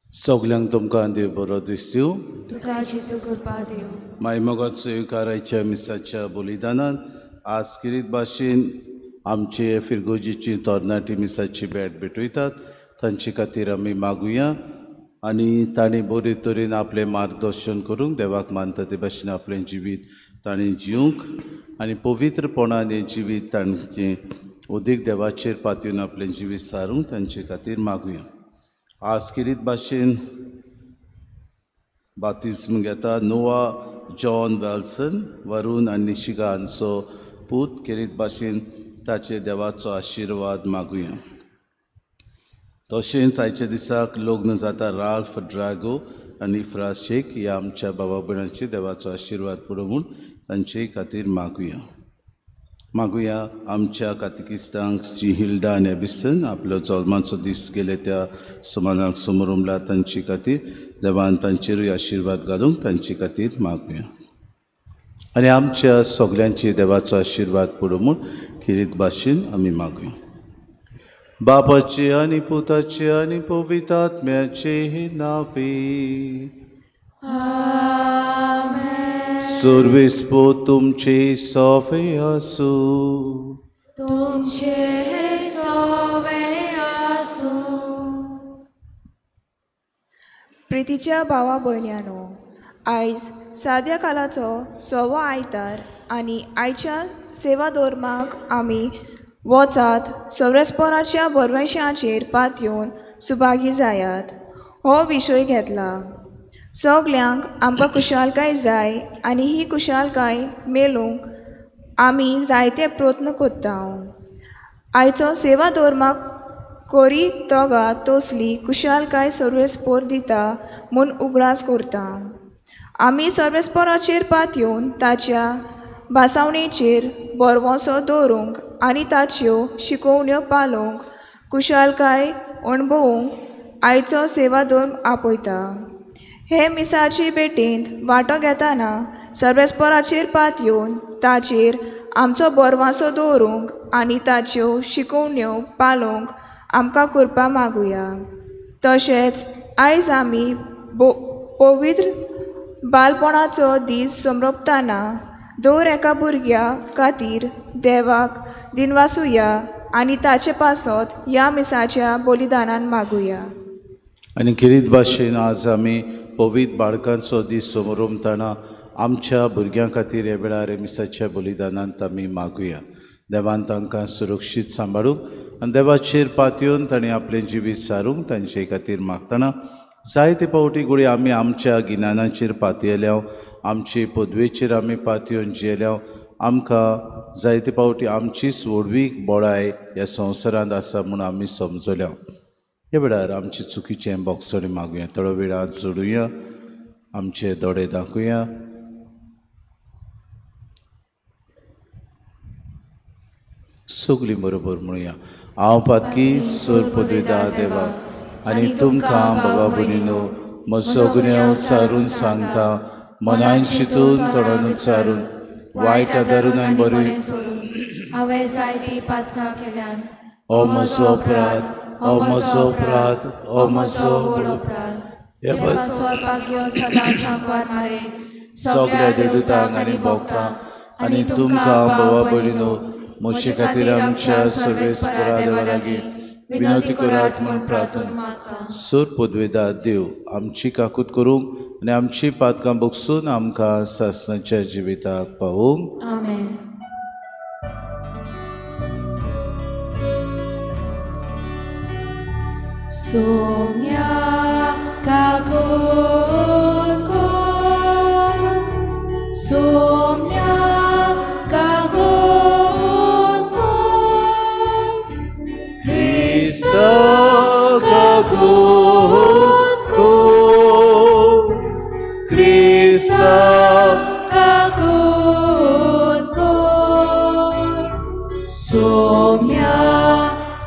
सगल्यांक तुमकां देव बरो दिसू. तुका जेजू कृपा दिवं. मायमोगाचो येवकाराच्या मिसाच्या बलिदानान आज किरीत भाशेन आमचे फिरगोजीची तरणाटी मिसाची भेट भेटयतात तांचे खातीर आमी मागुया आनी तांणी बरे तरेन आपलें मार्गदर्शन करूंक देवाक मानता ते भाशेन आपलें जिवीत तांणी जिवंक आनी पवित्रपणान हें जिवीत तांचें उदीक देवाचेर पातयेवन आपलें जिवीत सारूंक तांचे खातीर मागुया. आज किरीत भाशेन बातिज्म घेता नोआ जॉन वेल्सन वरुण आनी निशिका हांचो पूत किरीत भाशेन ताचेर देवाचो आशिर्वाद मागुया. तशेंच आयच्या दिसाक लग्न जाता राल्फ ड्रागो आनी इफ्रा शेख ह्या आमच्या बाबा भयणांचे देवाचो आशिर्वाद पडो म्हूण तांचे खातीर मागुया. मागुया आमच्या कातिकिस्तांक जी हिल्डा आनी एबिसन आपलो जल्माचो दीस गेले त्या सुमानाक समोर तांचे खातीर देवान तांचेरूय आशिर्वाद घालूंक तांचे खातीर मागुया. आनी आमच्या सगल्यांचे देवाचो आशिर्वाद पडो म्हूण किरीत भाशेन आमी मागुया. बापाचे आनी पुताचे आनी पवित्र आत्म्याचे नांवे. सर्वेस्पो तुमचे सोवे आसूं. तुमचे सोवे आसूं. प्रितीच्या भावा भयण्यांनो, आयज साद्या कालाचो सवो आयतार आनी आयच्या सेवा धर्माक आमी वचात सर्वेस्पोराच्या बरवंशाचेर पातयेवन सुभागी जायात हो विशय घेतला. सगल्यांक आमकां खुशालकाय जाय आनी ही खुशालकाय मेळूंक आमी जायते प्रयत्न करता. आयचो सेवा धर्माक कोरी दोगा तसली खुशालकाय सर्वेस्पोर दिता म्हूण उगडास करता. आमी सर्वेस्पोराचेर पातयेवन ताच्या भासावणेचेर बरवसो दवरूंक आनी ताच्यो शिकोवण्यो पालोवंक खुशालकाय अणभवूंक आयचो सेवा धर्म आपयता. हे मिसाचे भेटेंत वांटो घेतना सर्वेस्पोराचेर पातयेवन ताचेर आमचो बरवासो दवरूंक आनी ताच्यो शिकोवण्यो पालोवंक आमकां कृपा मागुया. तशेंच आयज आमी पवित्र बालपणाचो दीस समरपतना दर एका भुरग्या खातीर देवाक दिनवासुया आनी ताचे पासत ह्या मिसाच्या बलिदानान मागुया. आनी किरीत भाशेन आज आमी पवित्र बाळकांचो दीस समोरमतना आमच्या भुरग्यां खातीर ह्या वेळार मिसाच्या बलिदानांत आमी मागुया. देवान तांकां सुरक्षीत सांबाळूंक आनी देवाचेर पातयेवन तांणी आपलें जिवीत सारूंक तांचे खातीर मागतना जायते फावटी गुळी आमी आमच्या गिन्यानाचेर पातयेल्या, आमचे पदवेचेर आमी पातयेवन जियेल्या. आमकां जायते फावटी आमचीच व्हडवीक बळाय ह्या संवसारांत आसा म्हूण आमी समजल्या. ह्या वेळार आमचे चुकीचें बोगसणें मागुया. थोडो वेळ हात जोडुया, आमचे दोळे दाखोवया. सगळीं बरोबर म्हणुया. हांव पातकी सोर पदवेदार देवा आनी तुमकां बाबा भयणीनो म्हजो गुन्यांव उच्चारून सांगता, मनान चिंतून तोंडान उच्चारून वायट आदारून आनी बरी हांवें जायतीं पातकां केल्यांत. हो म्हजो अपराध, हो म्हजो अपराध, हो म्हजो व्हड अपराध. सगळ्या देवदूतांक आनी भक्तांक आनी तुमकां बाबा भयणीनो म्हजे खातीर आमच्या सर्वेस्परा देवा लागीं विनवती करात म्हूण प्रार्थना. सोर पदवेदार देव आमची काकूत करूंक आनी आमची पातकां बगसून आमकां सासणाच्या जिविताक पावोवंक. आमेन. सोम्या काकूत कर, सोम्या काकूत कर, क्रिस्ता काकूत कर, क्रिस्ता काकूत कर, सोम्या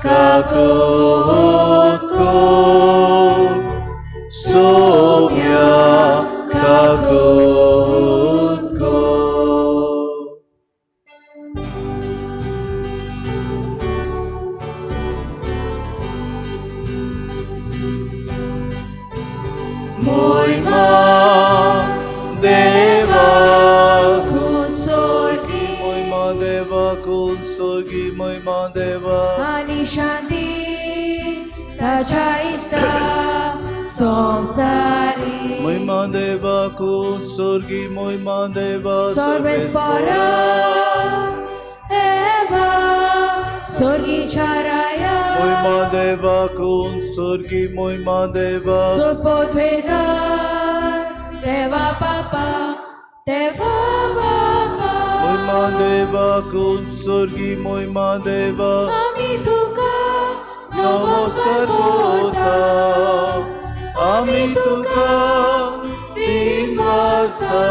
काकूत कर, मोयमा देवा कुंसोर्गी मोयमा देवा कुंसोर्गी मोयमा देवा आनी शांती ताच्या इश्टा संवसारी मोयमा देवा कुंसोर्गी मोयमा देवा सर्वेस्परा देवा सोर्गीच्या राया मोयमा देवा कुंसोर्गी मोयमा देवा सोपोद्वेगार देवा बापा देवा बापा मोयमा देवा कुंसोर्गी मोयमा देवा आमी तुका नमस्कार कोता आमी तुका दिनवासा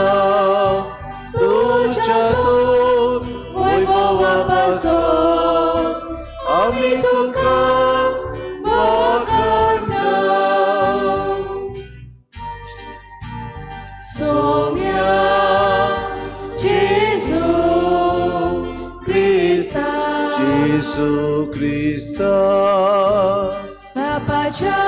तुझ्या तूं वैभवा पासो आमी तुका वाखाणता सोम्या जेजू क्रिस्ता जेजू क्रिस्ता बापाच्या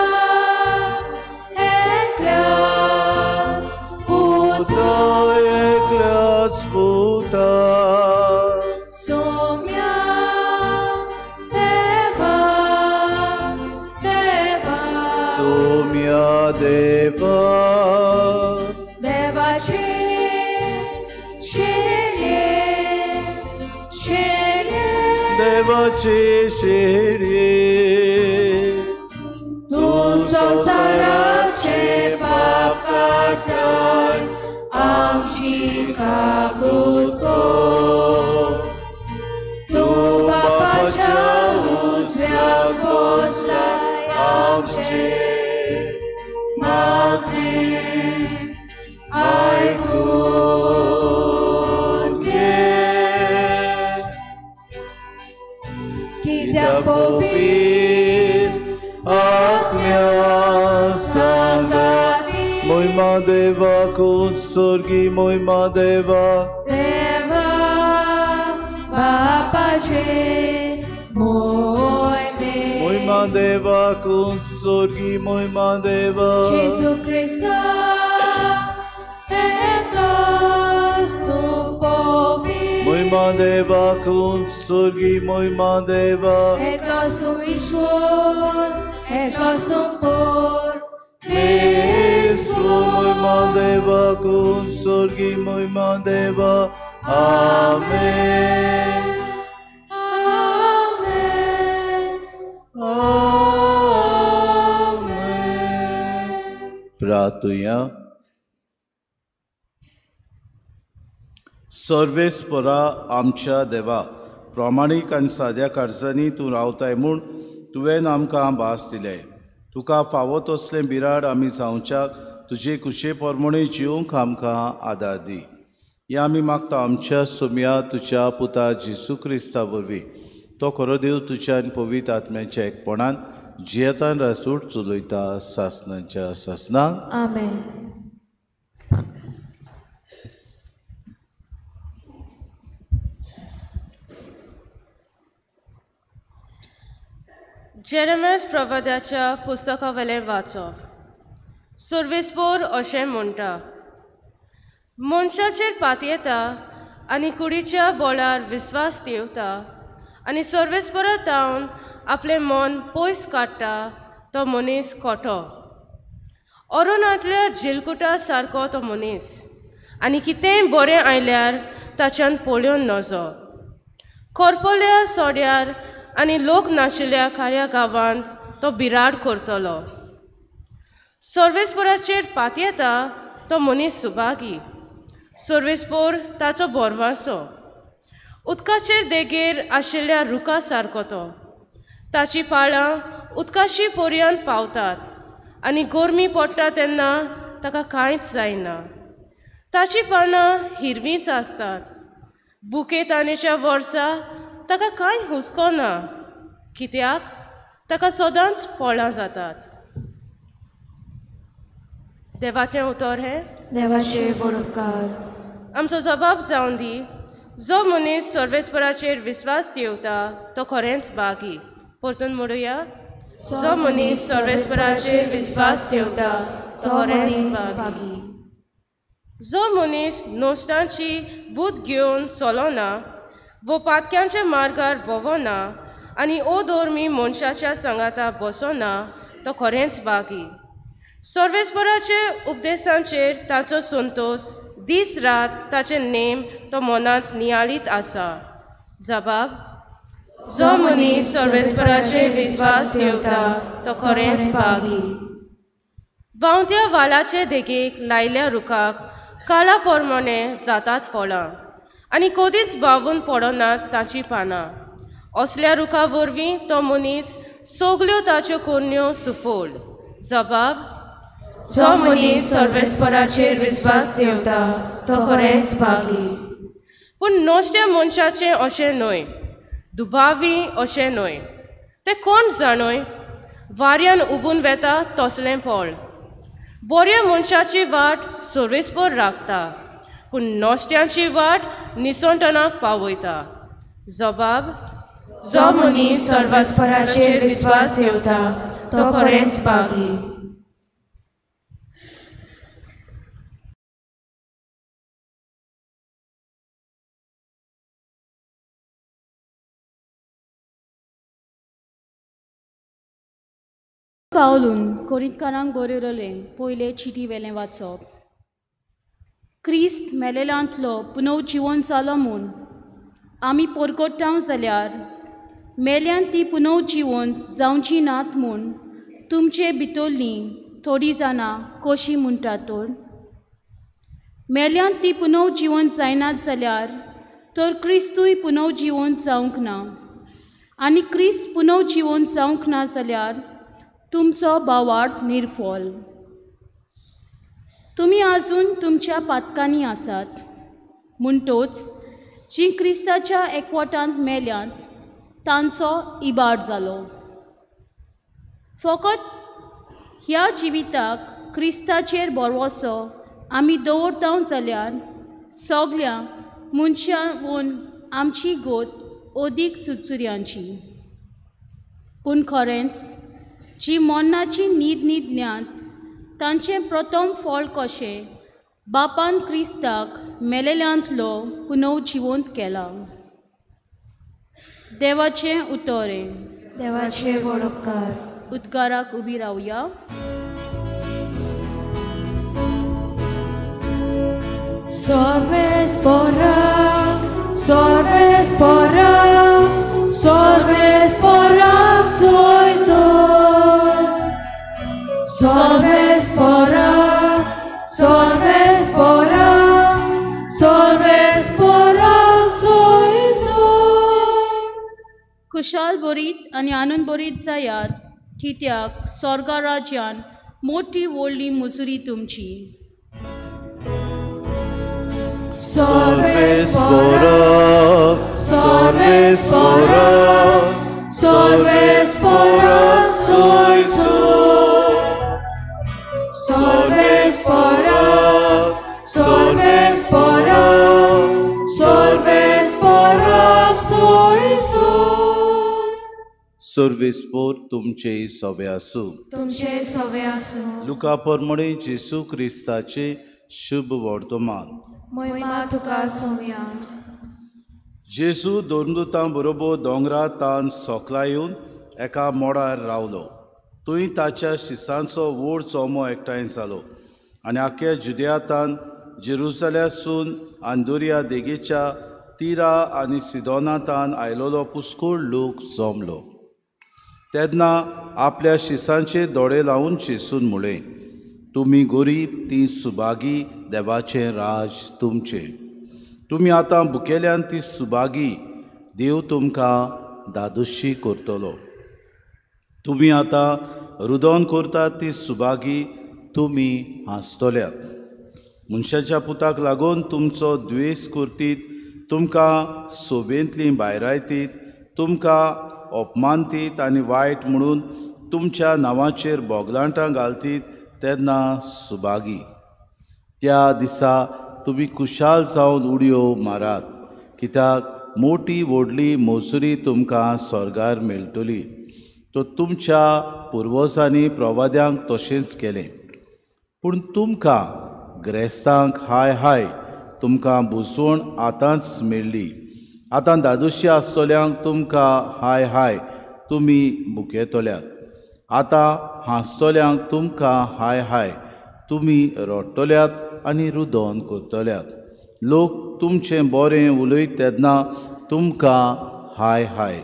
एकल्याच पुता एकल्याच पुता सोम्या देवा देवा सोम्या देवा देवाचे शेरे शेरे देवाचे शेरे तूं संवसाराचे पाप काडटाय आमची काकूत कर तूं बापाच्या उजव्या बसलाय आमचे मागणें आयकून घे कित्याक पवित्र आत्म्या सांगाती मोयमा देवा कुंसोर्गी मोयमा देवा देवा बापाचे मोयमे मोयमा देवा कुंसोर्गी मोयमा देवा जेजू क्रिस्ता एकलोच तूं पवित्र मोयमा देवा कुंसोर्गी मोयमा देवा एकलोच तूं ईश्वर एकलोच तूं पोर येसू मोयमा देवा कुंसोर्गी मोयमा देवा आमेन आमेन आमेन प्रार्थुया. सर्वेस्परा आमच्या देवा प्रामाणीक आनी साद्या काळजांनी तूं रावताय म्हूण तुवें आमकां भास दिले. तुका फावो तसलें बिराड आमी जावच्याक तुजे कुशे प्रमाणे जिवंक आमकां आदार दी. हें आमी मागता आमच्या सोम्या तुज्या पुता जेजू क्रिस्ता वरवीं. तो खरो देव तुज्या आनी पवित्र आत्म्याच्या एकपणान जियेतान रासूट चलयता सासनाच्या सासनाक. आमेन. जेरेमियास प्रवादाच्या पुस्तकावेलें वाचप. सर्वेस्पोर अशें म्हणटा, मनशाचेर पातयेता आनी कुडीच्या बोळार विस्वास देवता आनी सर्वेस्परा तावन आपलें मन पयस काडटा तो मनीस खोटो. ओरोनांतल्या झिलकुटा सारको तो मनीस आनी कितेंय बरें आयल्यार ताच्यान पळोवन नजो. कोरपोल्या सोड्यार आनी लोक नाशिल्ल्या खाऱ्या गांवांत तो बिराड करतलो. सर्वेस्पोराचेर पातयेता तो मनीस सुभागी. सर्वेस्पोर ताचो भरवासो. उदकाचेर देगेर आशिल्ल्या रुखा सारको तो. ताची पाळां उदकाशी पर्यंत पावतात आनी गरमी पडटा तेन्ना ताका कांयच जायना. ताची पानां हिरवींच आसतात. बुके तानेच्या वर्सा ताका कांय हुस्को ना, कित्याक ताका सदांच फळां जातात. देवाचें उतर हें. देवाचे बरोबकार. आमचो जबाब जावन दी, जो मनीस सर्वेस्पराचेर विस्वास दवरता तो खरेंच बागी. परतून म्हणुया, जो मनीस सर्वेस्पराचेर विस्वास दवरता तो खरेंच भागी. जो मनीस नश्टांची बूद घेवन चलना वो पातक्यांच्या मार्गार भोंवना आनी अधर्मी मनशाच्या सांगाता बसना तो खरेंच भागी. सर्वेस्पराचे उपदेशांचेर ताचो संतोश दीस रात ताचे नेम तो मनांत नियाळीत आसा. जबाब, जो मनीस सर्वेस्पराचेर विस्वास ठेवता तो खरेंच भागी. व्हांवत्या वालाचे देगेक लायल्या रुखाक काळा प्रमाणे जातात फळां आनी कदीच बावून पडनात ताचीं पानां. असल्या रुखा वरवीं तो मनीस सगल्यो ताच्यो करण्यो सुफळ. जबाब, जो मनीस सर्वेस्पराचेर विस्वास ठेवता तो खरेंच भागी. पूण नश्ट्या मनशाचें अशें न्हय, दुबावी अशें न्हय. तें कोण जाणय, वाऱ्यान उबून वेता तसलें फळ. बऱ्या मनशाची वाट सर्वेस्पर राखता, पूण नश्ट्यांची वाट निसणटणाक पावयता. जबाब, जो मनीस सर्वेस्पराचेर विस्वास ठेवता तो खरेंच भागी. पावलून कोरिंतकारांक बरयलें पयले चिटी वेलें वाचप. क्रिस्त मेलेल्यांतलो पुनर्जिवन जालो म्हूण आमी परगट्टाव जाल्यार मेल्यान ती पुनर्जिवन जावची नात म्हूण तुमचे भितरलीं थोडीं जाणां कशीं म्हणटात तर? मेल्यान ती पुनर्जिवन जायनात जाल्यार तर क्रिस्तूय पुनर्जिवन जावंक ना, आनी क्रिस्त पुनर्जिवन जावंक ना जाल्यार तुमचो भावार्थ निर्फळ. तुमी आजून तुमच्या पातकांनी आसात, म्हणटोच जीं क्रिस्ताच्या एकवटांत मेल्यांत तांचो इबाड जालो. फकत ह्या जिविताक क्रिस्ताचेर भरवसो आमी दवरता जाल्यार सगल्या मनशां आमची गोत अदीक चुरचुऱ्यांची. पूण खरेंच जी मरणाची न्हीद न्हिदल्यांत तांचें प्रथम फळ कशें बापान क्रिस्ताक मेलेल्यांतलो पुनर्जिवंत केला. देवाचें उतर. देवाचे व्हड उपकार. उद्गाराक उबी रावया. सर्वेस्परा, सर्वेस्परा, सर्वेस्परा सोय सोय. सर्वेस्परा, सर्वेस्परा, सर्वेस्परा सोय सोय. खुशाल बरीत आनी आनंद बरीत जायात, कित्याक स्वर्गा राज्यान मोठी व्हडली मुजुरी तुमची. सर्वेस्परा, सर्वेस्परा, सर्वेस्परा सोय सोय. सर्वेस्परा, सर्वेस्परा, सर्वेस्परा सोय सोय. सर्वेस्पोर तुमचे सवे आसूं. तुमचे सवे आसूं. लुका प्रमाणे जेसू क्रिस्ताचे शुभ वर्तमान. महिमा तुका सोम्या. जेजू दोनदुतां बरोबर दोंगरा तान सोकला येवन एका मोडार रावलो. थंय ताच्या शिसांचो व्हड चोमो एकठांय जालो आनी आख्या जुदयातान जेरुजल्यासून आंदोरिया देगेच्या तिरा आनी सिदोनातान आयलोलो पुस्कूळ लोक जमलो. तेन्ना आपल्या शिसांचे दोळे लावन जेजून म्हळें, तुमी गरीब ती सुभागी, देवाचें राज तुमचें. तुमी आतां भुकेल्यान ती सुभागी, देव तुमकां दादोशी करतलो. तुमी आतां रुदन करतात ती सुभागी, तुमी हांसतल्यात. मनशाच्या पुताक लागून तुमचो द्वेस करतीत, तुमकां सोबेंतलीं भायरायतीत, तुमकां अपमानतीत आनी वायट म्हणून तुमच्या नांवाचेर बोगलांटां घालतीत तेन्ना सुभागी. त्या दिसा तुमी खुशाल जावन उडयो मारात, कित्याक मोटी व्हडली मजुरी तुमकां स्वर्गार मेळटली. तो तुमच्या पुर्वजांनी प्रवाद्यांक तशेंच केलें. पूण तुमकां ग्रेस्तांक हाय हाय, तुमकां बुजवण आतांच मेळ्ळी। आतां दादोशी आसतल्यांक तुमकां हाय हाय, तुमी भुकेतल्यात। आतां हांसतल्यांक तुमकां हाय हाय, तुमी रडटल्यात आनी रुदन करतल्यात। लोक तुमचें बरें उलयत तेन्ना तुमकां हाय हाय।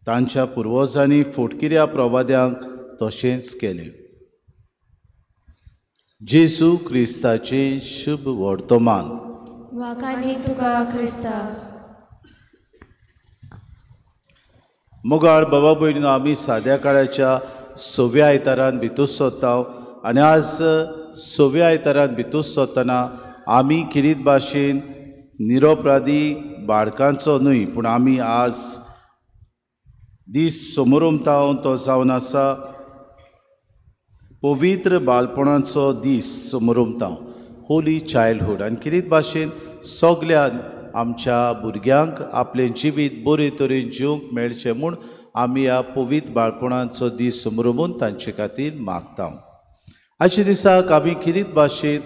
तांच्या पुर्वजांनी फोटकिऱ्या प्रवाद्यांक तशेंच केलें। जेजू क्रिस्ताचें शुभ वर्तमान। वाखाणी तुका क्रिस्ता। मोगाळ बाबा भयणीनो, आमी साद्या काळाच्या सव्या आयतारान भितर सोदता आनी आज सव्या आयतारान भितर सोदतना आमी किरीत भाशेन निरोपराधी बाळकांचो न्हय, पूण आमी आज दीस समोरमता तो जावन आसा पवित्र बालपणाचो दीस समोरमता, होली चायल्डहूड। आनी किरीत भाशेन सगल्या आमच्या भुरग्यांक आपलें जिवीत बरे तरेन जिवंक मेळचें म्हूण आमी ह्या पवित्र बाळपणाचो दीस समोरमून तांचे खातीर मागता। आयच्या दिसाक आमी किरीत भाशेन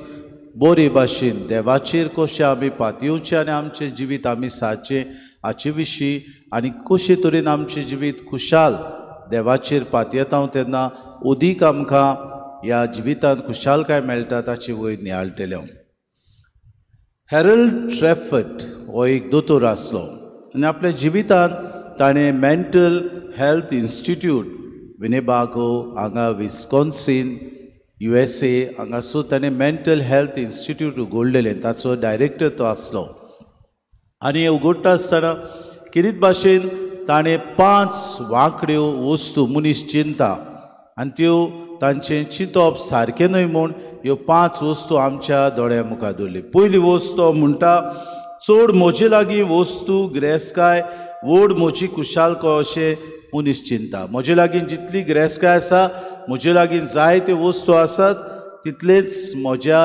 बरे भाशेन देवाचेर कशें आमी पातयेवचें आनी आमचें जिवीत आमी सादचें हाचे विशीं आनी कशे तरेन आमचें जिवीत खुशाल देवाचेर पातयेता तेन्ना अदीक आमकां ह्या जिवितांत खुशालकाय मेळटा ताची वयर नियाळटले। हॅरल्ड ट्रेफर्ट हो एक दोतोर आसलो आनी आपल्या जिवितांत ताणें मेंटल हेल्थ इन्स्टिट्यूट विनेबागो हांगा विस्कॉन्सिन USA हांगासर ताणें मेंटल हेल्थ इन्स्टिट्यूट उगडलेलें, ताचो डायरेक्टर तो आसलो। आनी हें उगडटा आसतना किरीत भाशेन ताणें 5 वांकड्यो वस्तू मनीस चिंता आनी त्यो तांचें चिंतप सारकें न्हय म्हूण ह्यो 5 वस्तू आमच्या दोळ्या मुखार दवरल्यो। पयली वस्तू म्हणटा, चड म्हजे लागीं वस्तू गिरेस्तकाय व्हड म्हजी खुशालकाय अशें मनीस चिंता। म्हजे लागीं जितली गिरेस्तकाय आसा, म्हजे लागीं जायत्यो वस्तू आसात, तितलेंच म्हज्या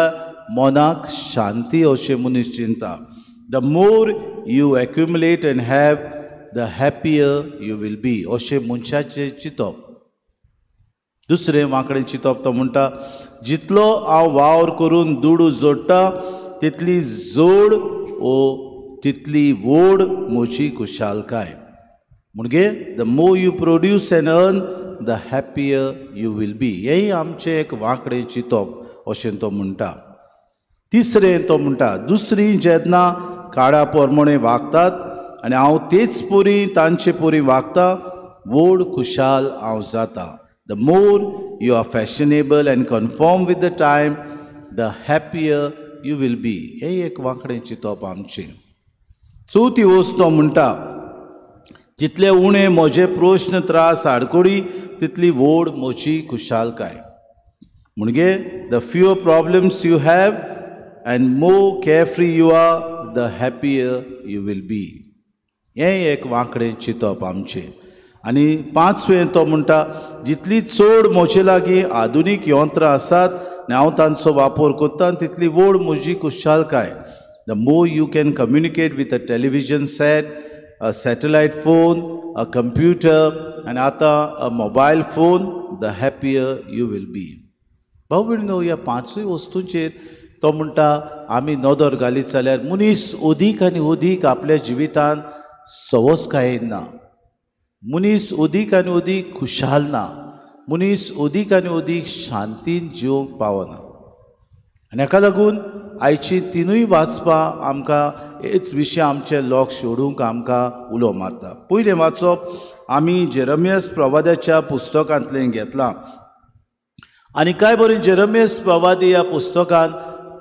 मनाक शांती अशें मनीस चिंता। The more you accumulate and have, the happier you will be अशें मनशाचें चिंतप। दुसरें वांकडें चिंतप तो म्हणटा, जितलो हांव वावर करून दुडू जोडटा तितली जोड ओ तितली व्हड म्हजी खुशालकाय। म्हणजे the more you produce and earn the happier you will be, हेंय आमचें एक वांकडें चिंतप अशें तो म्हणटा। तिसरें तो म्हणटा, दुसरी जेन्ना काळा प्रमाणे वागतात आनी हांव तेच परी तांचे परी वागता, व्हड खुशाल हांव जाता। The more you are fashionable and conform with the time, the happier you will be, हें एक वांकडें चिंतप आमचें। चवथी वस्त तो म्हणटा, जितले उणें म्हजे प्रश्न त्रास आडकोडी तितली व्हड म्हजी खुशालकाय। म्हणजे the fewer problems you have and more carefree you are, the happier you will be, हें एक वांकडें चिंतप आमचें। आनी पांचवें तो म्हणटा, जितली चड म्हजे लागीं आधुनीक यंत्रां आसात आनी हांव तांचो वापर करता तितली व्हड म्हजी खुशालकाय। The more you can communicate with a television set, a satellite phone, a computer आनी आतां a mobile phone, the happier you will be. भाव भयणीनो, ह्या पांचूय वस्तूंचेर तो म्हणटा आमी नदर घालीत जाल्यार मनीस अदीक आनी अदीक आपल्या जिवितांत सवसकायेन ना, मनीस अदीक आनी अदीक खुशाल ना, मनीस अदीक आनी अदीक शांतीन जिवंक पावना। आनी हाका लागून आयची तिनूय वाचपां आमकां हेच विशय आमचे लोक सोडूंक आमकां उलो मारता। पयलें वाचप आमी जेरमियस प्रवाद्याच्या पुस्तकांतलें घेतलां आनी कांय बरें जेरमियस प्रवादी ह्या पुस्तकांत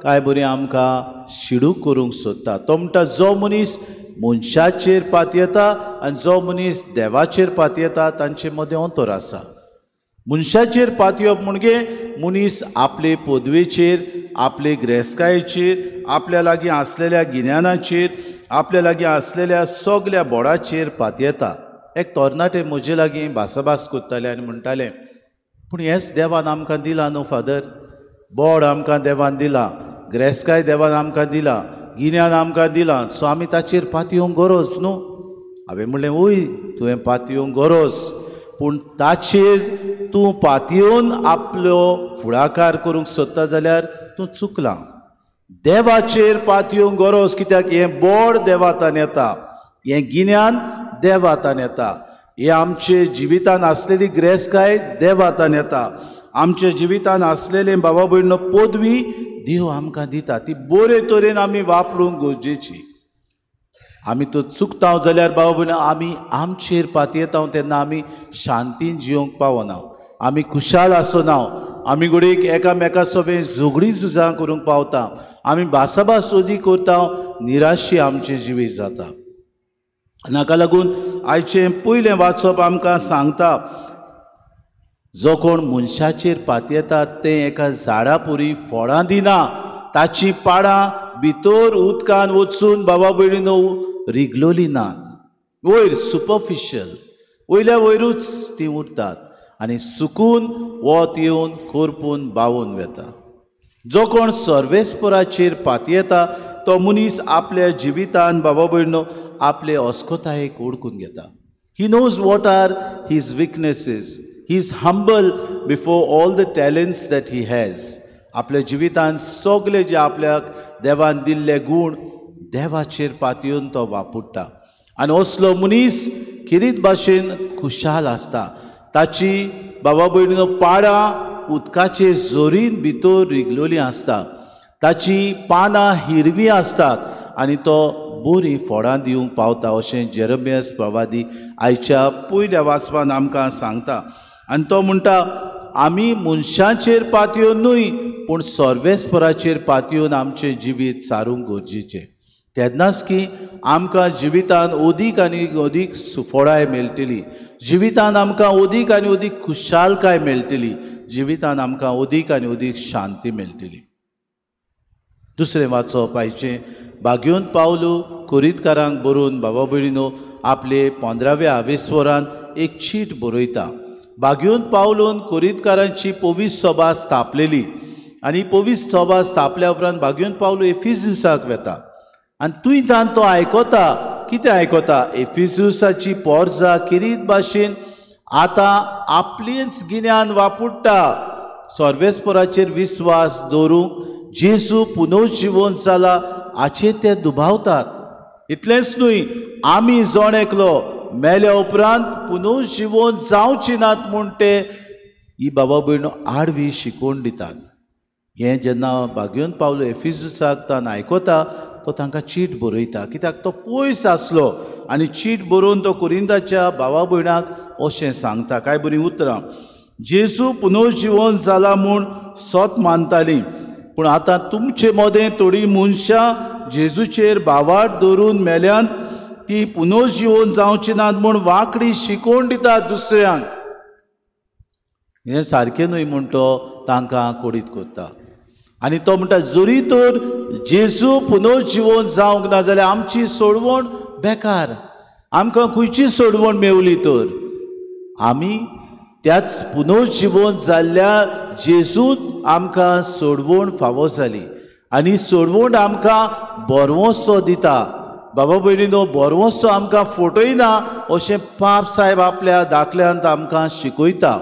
कांय बरें आमकां शिडूक करूंक सोदता। तो म्हणटा, जो मनीस मनशाचेर पातयेता आनी जो मनीस देवाचेर पातयेता तांचे मदें अंतर आसा। मनशाचेर पातयेवप म्हणजे मनीस आपले पदवेचेर, आपले गिरेस्तकायेचेर, आपल्या लागीं आसलेल्या गिन्यानाचेर, आपल्या लागीं आसलेल्या सगल्या बोडाचेर पातयेता। एक तरणाटे म्हजे लागीं भासाभास करताले आनी म्हणटाले, पूण हेंच देवान आमकां दिलां न्हू फादर, बोड आमकां देवान दिलां, गिरेस्तकाय देवान आमकां दिलां, गिन्यान आमकां दिलां, सो आमी ताचेर पातयेवंक गरज न्हू। हांवें म्हणलें, वय तुवें पातयेवंक गरज, पूण ताचेर तूं पातयेवन आपलो फुडाकार करूंक सोदता जाल्यार तूं चुकलां. देवाचेर पातयेवंक गरज, कित्याक हें बोड देवातान येता, हें गिन्यान देवातान येता, हें आमचे जिवितान आसलेली ग्रेसकाय देवातान येता, आमच्या जिवितान आसलेलें बाबा भयणो पदवी देव आमकां दिता, ती बरे तरेन आमी वापरूंक गरजेची. आमी तो चुकता जाल्यार बाबा भयणो आमी आमचेर पातयेता तेन्ना आमी शांतीन जिवंक पावना, आमी खुशाल आसना, आमी घडयेक एकामेका सोबें झगडीं झुजां करूंक पावता, आमी भासाभास अदीक करता, निराशी आमचें जिवीत जाता. आनी हाका लागून आयचें पयलें वाचप आमकां सांगता, जो कोण मनशाचेर पातयेता तें एका झाडा पुरी फळां दिना, ताची पाडां भितर उदकान वचून बाबा भयणीनो रिगलोली नात, वयर सुपरफिशियल वयल्या वयरूच ती उरतात आनी सुकून वत येवन करपून बावून वेता. जो कोण सर्वेस्पराचेर पातयेता तो मनीस आपल्या जिवितान बाबा भयणो आपले अस्कोतायेक ओळखून घेता. He knows what are his weaknesses, he is humble before all the talents that he has. आपल्या जिवितान सगळे जे आपल्याक देवान दिल्ले गूण देवाचेर पातयेवन तो वापुडटा आनी असलो मनीस खेरीत भाशेन खुशाल आसता. ताची बाबा भयणीनो पाडां उदकाचे जोरीन भितर रिगलोली आसता, ताची पानां हिरवीं आसतात आनी तो बरीं फळां दिवंक पावता अशें जेरमियास प्रवादी आयच्या पयल्या वाचपान आमकां सांगता. आनी तो म्हणटा, आमी मनशांचेर पातयेवन न्हय पूण सर्वेस्पराचेर पातयेवन आमचें जिवीत सारूंक गरजेचें, तेन्नाच की आमकां जिवितान अदीक आनी अदीक सुफळाय मेळटली, जिवितान आमकां अदीक आनी अदीक खुशालकाय मेळटली, जिवितान आमकां अदीक आनी अदीक शांती मेळटली. दुसरें वाचप आयचें बागयोन पावलू कोरितकारांक बरोवन बाबा भयणीनो आपले 15व्या आवेस्वरान एक चीट बरयता. बागयोन पावलून कोरितकारांची पवित्र सभा स्थापलेली आनी पवित्र सभा स्थापल्या उपरांत बागयोन पावलू एफिजुसाक वेता आनी थंयच्यान तो आयकता. कितें आयकता? एफिजुसाची पोरजा खेरीत भाशेन आतां आपलेंच गिन्यान वापुडटा, सर्वेस्पराचेर विस्वास दवरूंक जेजू पुनर्जिवन जाला हाचेर ते दुबावतात. इतलेंच न्हय, आमी जण एकलो मेल्या उपरांत पुनर्जिवन जावची नात म्हूण ते ही बाबा भयणो आडवी शिकोवन दितात. हें जेन्ना बागयोन पावलो एफिजुसाक तान आयकता तो तांकां चीट बरयता, कित्याक तो पयस आसलो आनी चीट बरोवन तो कोरिंदाच्या भावा भयणाक अशें सांगता, कांय बरीं उतरां, जेजू पुनर्जिवन जाला म्हूण सत मानतालीं, पूण आतां तुमचे मदें थोडीं मनशां जेजूचेर भावार्थ दवरून मेल्यान ती पुनर्जिवन जावची नात म्हूण वांकडी शिकोवन दितात दुसऱ्यांक. हें सारकें न्हय म्हूण तो तांकां कोडीत करता आनी तो म्हणटा, जरी तर जेजू पुनर्जिवन जावंक ना जाल्यार आमची सोडवण बेकार, आमकां खंयची सोडवण मेवली तर आमी त्याच पुनर्जिवन जाल्ल्या जेजून आमकां सोडवण फावो जाली आनी सोडवण आमकां बरवंसो दिता. बाबा भयणीनो, बरवंसो आमकां फटयना अशें पाप साहेब आपल्या दाखल्यांत आमकां शिकयता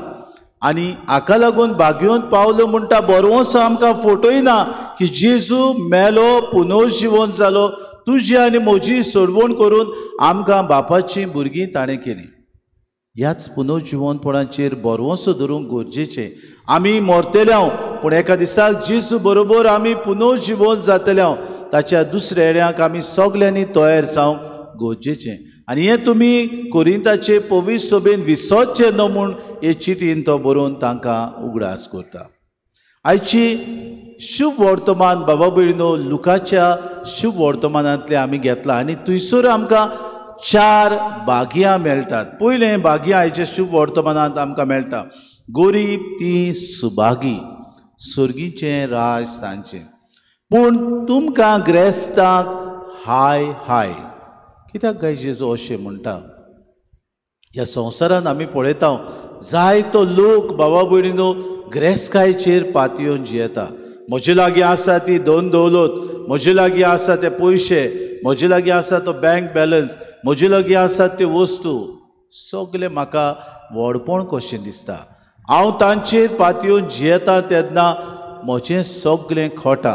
आनी हाका लागून बागयोन पावलो म्हणटा, बरवंसो आमकां फटयना की जेजू मेलो पुनर्जिवन जालो, तुजी आनी म्हजी सोडवण करून आमकां बापाचीं भुरगीं ताणें केलीं. ह्याच पुनर्जिवनपणाचेर बरवंसो धरूंक गरजेचें. आमी मरतले पूण एका दिसाक जेजू बरोबर आमी पुनर्जिवन जातले, ताच्या दुसऱ्या येण्याक आमी सगल्यांनी तयार जावंक गरजेचें. आनी हें तुमी कोरिंताचे पवित्र सभेन विसरचें न्हय म्हूण हे चिटीन तो बरोवन तांकां उगडास करता. आयची शुभ वर्तमान बाबा भयणीनो लुकाच्या शुभ वर्तमानांतलें आमी घेतलां आनी थंयसर आमकां 4 भागयां मेळटात. पयलें भागयां आयच्या शुभ वर्तमानांत आमकां मेळटा, गोरीब ती सुभागी, सर्गीचें राज तांचें, पूण तुमकां ग्रेस्तांक हाय हाय. कित्याक काय जेजू अशें म्हणटा? ह्या संवसारांत आमी पळयता जायतो लोक बाबा भयणीनो ग्रेस्कायचेर पातयेवन जियेता. म्हजे लागीं आसा ती दोन दौलत, म्हजे लागीं आसा ते पयशे, म्हजे लागीं आसा तो बँक बॅलन्स, म्हजे लागीं आसा त्यो वस्तू, सगळें म्हाका व्हडपण कशें दिसता. हांव तांचेर पातयेवन जियेता तेन्ना म्हजें सगळें खोटा,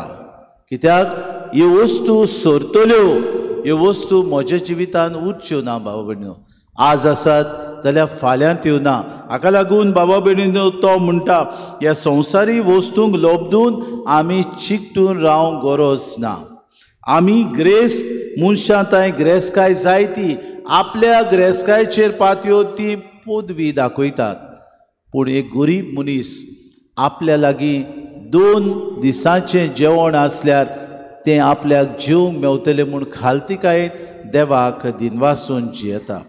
कित्याक ह्यो वस्तू सरतल्यो, ह्यो वस्तू म्हज्या जिवितान उरच्यो ना बाबा भयणीनो. आज आसात जाल्यार फाल्यां त्यो ना. हाका लागून बाबा भयणीनो तो म्हणटा ह्या संवसारी वस्तूंक लोबदून आमी चिकटून रावंक गरज ना. आमी ग्रेस्त मनशां थंय ग्रेसकाय जायती आपल्या ग्रेसकायचेर पातयो ती पदवी दाखयतात, पूण एक गरीब मनीस आपल्या लागीं 2 दिसांचें जेवण आसल्यार तें आपल्याक जेवंक मेवतलें म्हूण खालतिकायेन देवाक दिनवासून जियेता.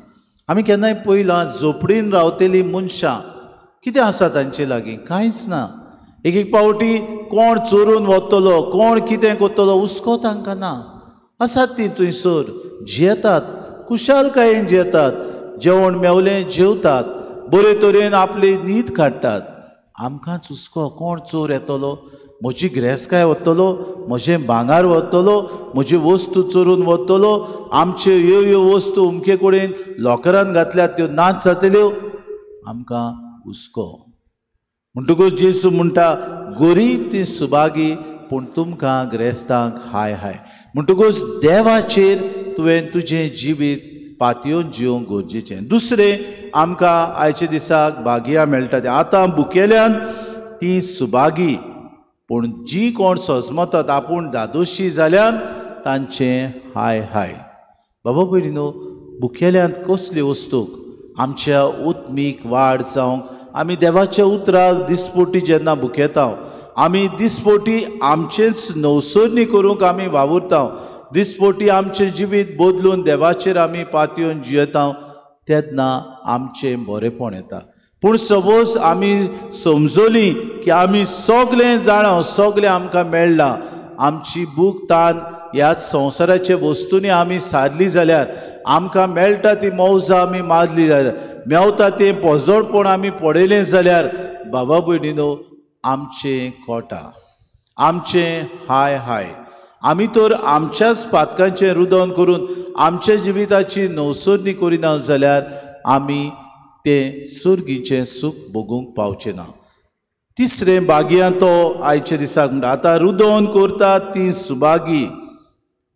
आमी केन्नाय पळयलां झोपडीन रावतलीं मनशां कितें आसा तांचे लागीं? कांयच ना. एक एक पावटी कोण चोरून वतलो, कोण कितें करतलो हुस्को तांकां ना. आसात ती थंयसर जियेतात, खुशालकायेन जियेतात, जेवण मेवलें जेवतात, बरे तरेन आपली न्हीद काडटात. आमकांच हुस्को, कोण चोर येतलो, म्हजी ग्रेसकाय वतलो, म्हजें भांगार वतलो, म्हजी वस्तू चोरून वतलो, आमच्यो ह्यो ह्यो वस्तू अमके कडेन लॉकरान घातल्यात त्यो नाच जातल्यो, आमकां हुस्को. म्हणटकूच जेजू म्हणटा गरीब ती सुभागी, पूण तुमकां ग्रेस्तांक हाय हाय. म्हणटकूच देवाचेर तुवें तुजें जिवीत पातयेवन जिवंक गरजेचें. दुसरें आमकां आयच्या दिसाक भागयां मेळटा तें आतां भुकेल्यान ती सुभागी, पूण जी कोण सजमतात आपूण धादोशी जाल्यान तांचें हाय हाय. बाबा भयणीनो, भुकेल्यांत कसली वस्तूक आमच्या उत्मीक वाड जावंक आमी देवाच्या उतराक दिसपोटी जेन्ना भुकेता, आमी दिसपोटी आमचेंच नवसरणी करूंक आमी वावुरता, दिसपोटी आमचें जिवीत बदलून देवाचेर आमी पातयेवन जियेता तेन्ना आमचें बरेंपण येता. पूण सपोज आमी समजली की आमी सगळें जाणा, सगळें आमकां मेळ्ळां, आमची भूक तान ह्या संवसाराच्या वस्तूंनी आमी सारली जाल्यार, आमकां मेळटा ती मौजा आमी मारली जाल्यार, मेवता तें पोजोडपण आमी पळयलें जाल्यार बाबा भयणीनो आमचें कोटा, आमचें हाय हाय. आमी तर आमच्याच पातकांचें रुदन करून आमच्या जिविताची नवसरणी करिना जाल्यार आमी तें सुर्गीचें सूख भोगूंक पावचें ना. तिसरें भाग्यां तो आयच्या दिसाक म्हणटा आतां रुदन करता ती सुभागी,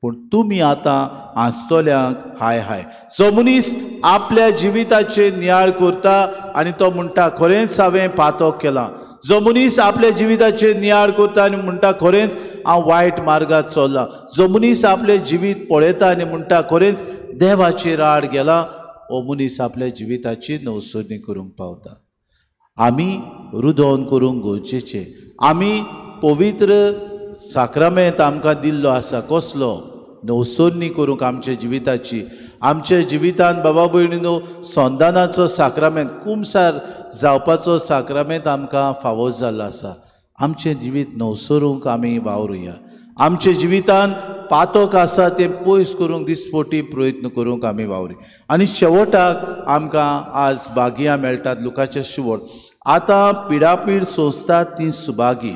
पूण तुमी आतां हांसतल्यांक हाय हाय. जो मनीस आपल्या जिविताचेर नियाळ करता आनी तो म्हणटा खरेंच हांवें पातक केलां, जो मनीस आपल्या जिविताचेर नियाळ करता आनी म्हणटा खरेंच हांव वायट मार्गार चल्लां, जो मनीस आपलें जिवीत पळयता आनी म्हणटा खरेंच देवाचेर आड गेला, हो मनीस आपल्या जिविताची नवसरणी करूंक पावता. आमी रुदोन करूंक गरजेचें. आमी पवित्र साक्रामेंत आमकां दिल्लो आसा कसलो नवसरणी करूंक आमच्या जिविताची. आमच्या जिवितान बाबा भयणीनो संदानाचो साक्रामेंत, कुमसार जावपाचो साक्रामेंत आमकां फावो जाल्लो आसा. आमचें जिवीत नवसरूंक आमी वावरुया. आमच्या जिवितान पातक आसा तें पयस करूंक दिसपोटी प्रयत्न करूंक आमी वावरी. आनी शेवटाक आमकां आज भागयां मेळटात लुकाचें शिवण आतां पिडापीड सोंसतात ती सुभागी,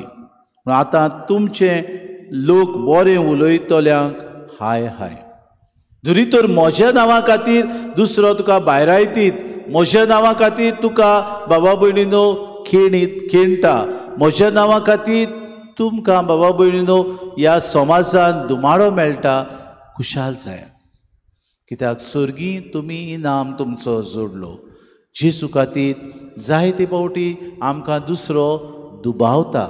पूण आतां तुमचें लोक बरें उलयतल्यांक हाय हाय. जरी तर म्हज्या नांवा खातीर दुसरो तुका भायरायतीत, म्हज्या नांवा खातीर तुका बाबा भयणीनो खेणीत खेणटा, म्हज्या नांवा खातीर तुमकां बाबा भयणीनो ह्या समाजान दुमाडो मेळटा, खुशाल जायात, कित्याक सर्गी तुमी इनाम तुमचो जोडलो. जेजू खातीर जायते फावटी आमकां दुसरो दुबावता,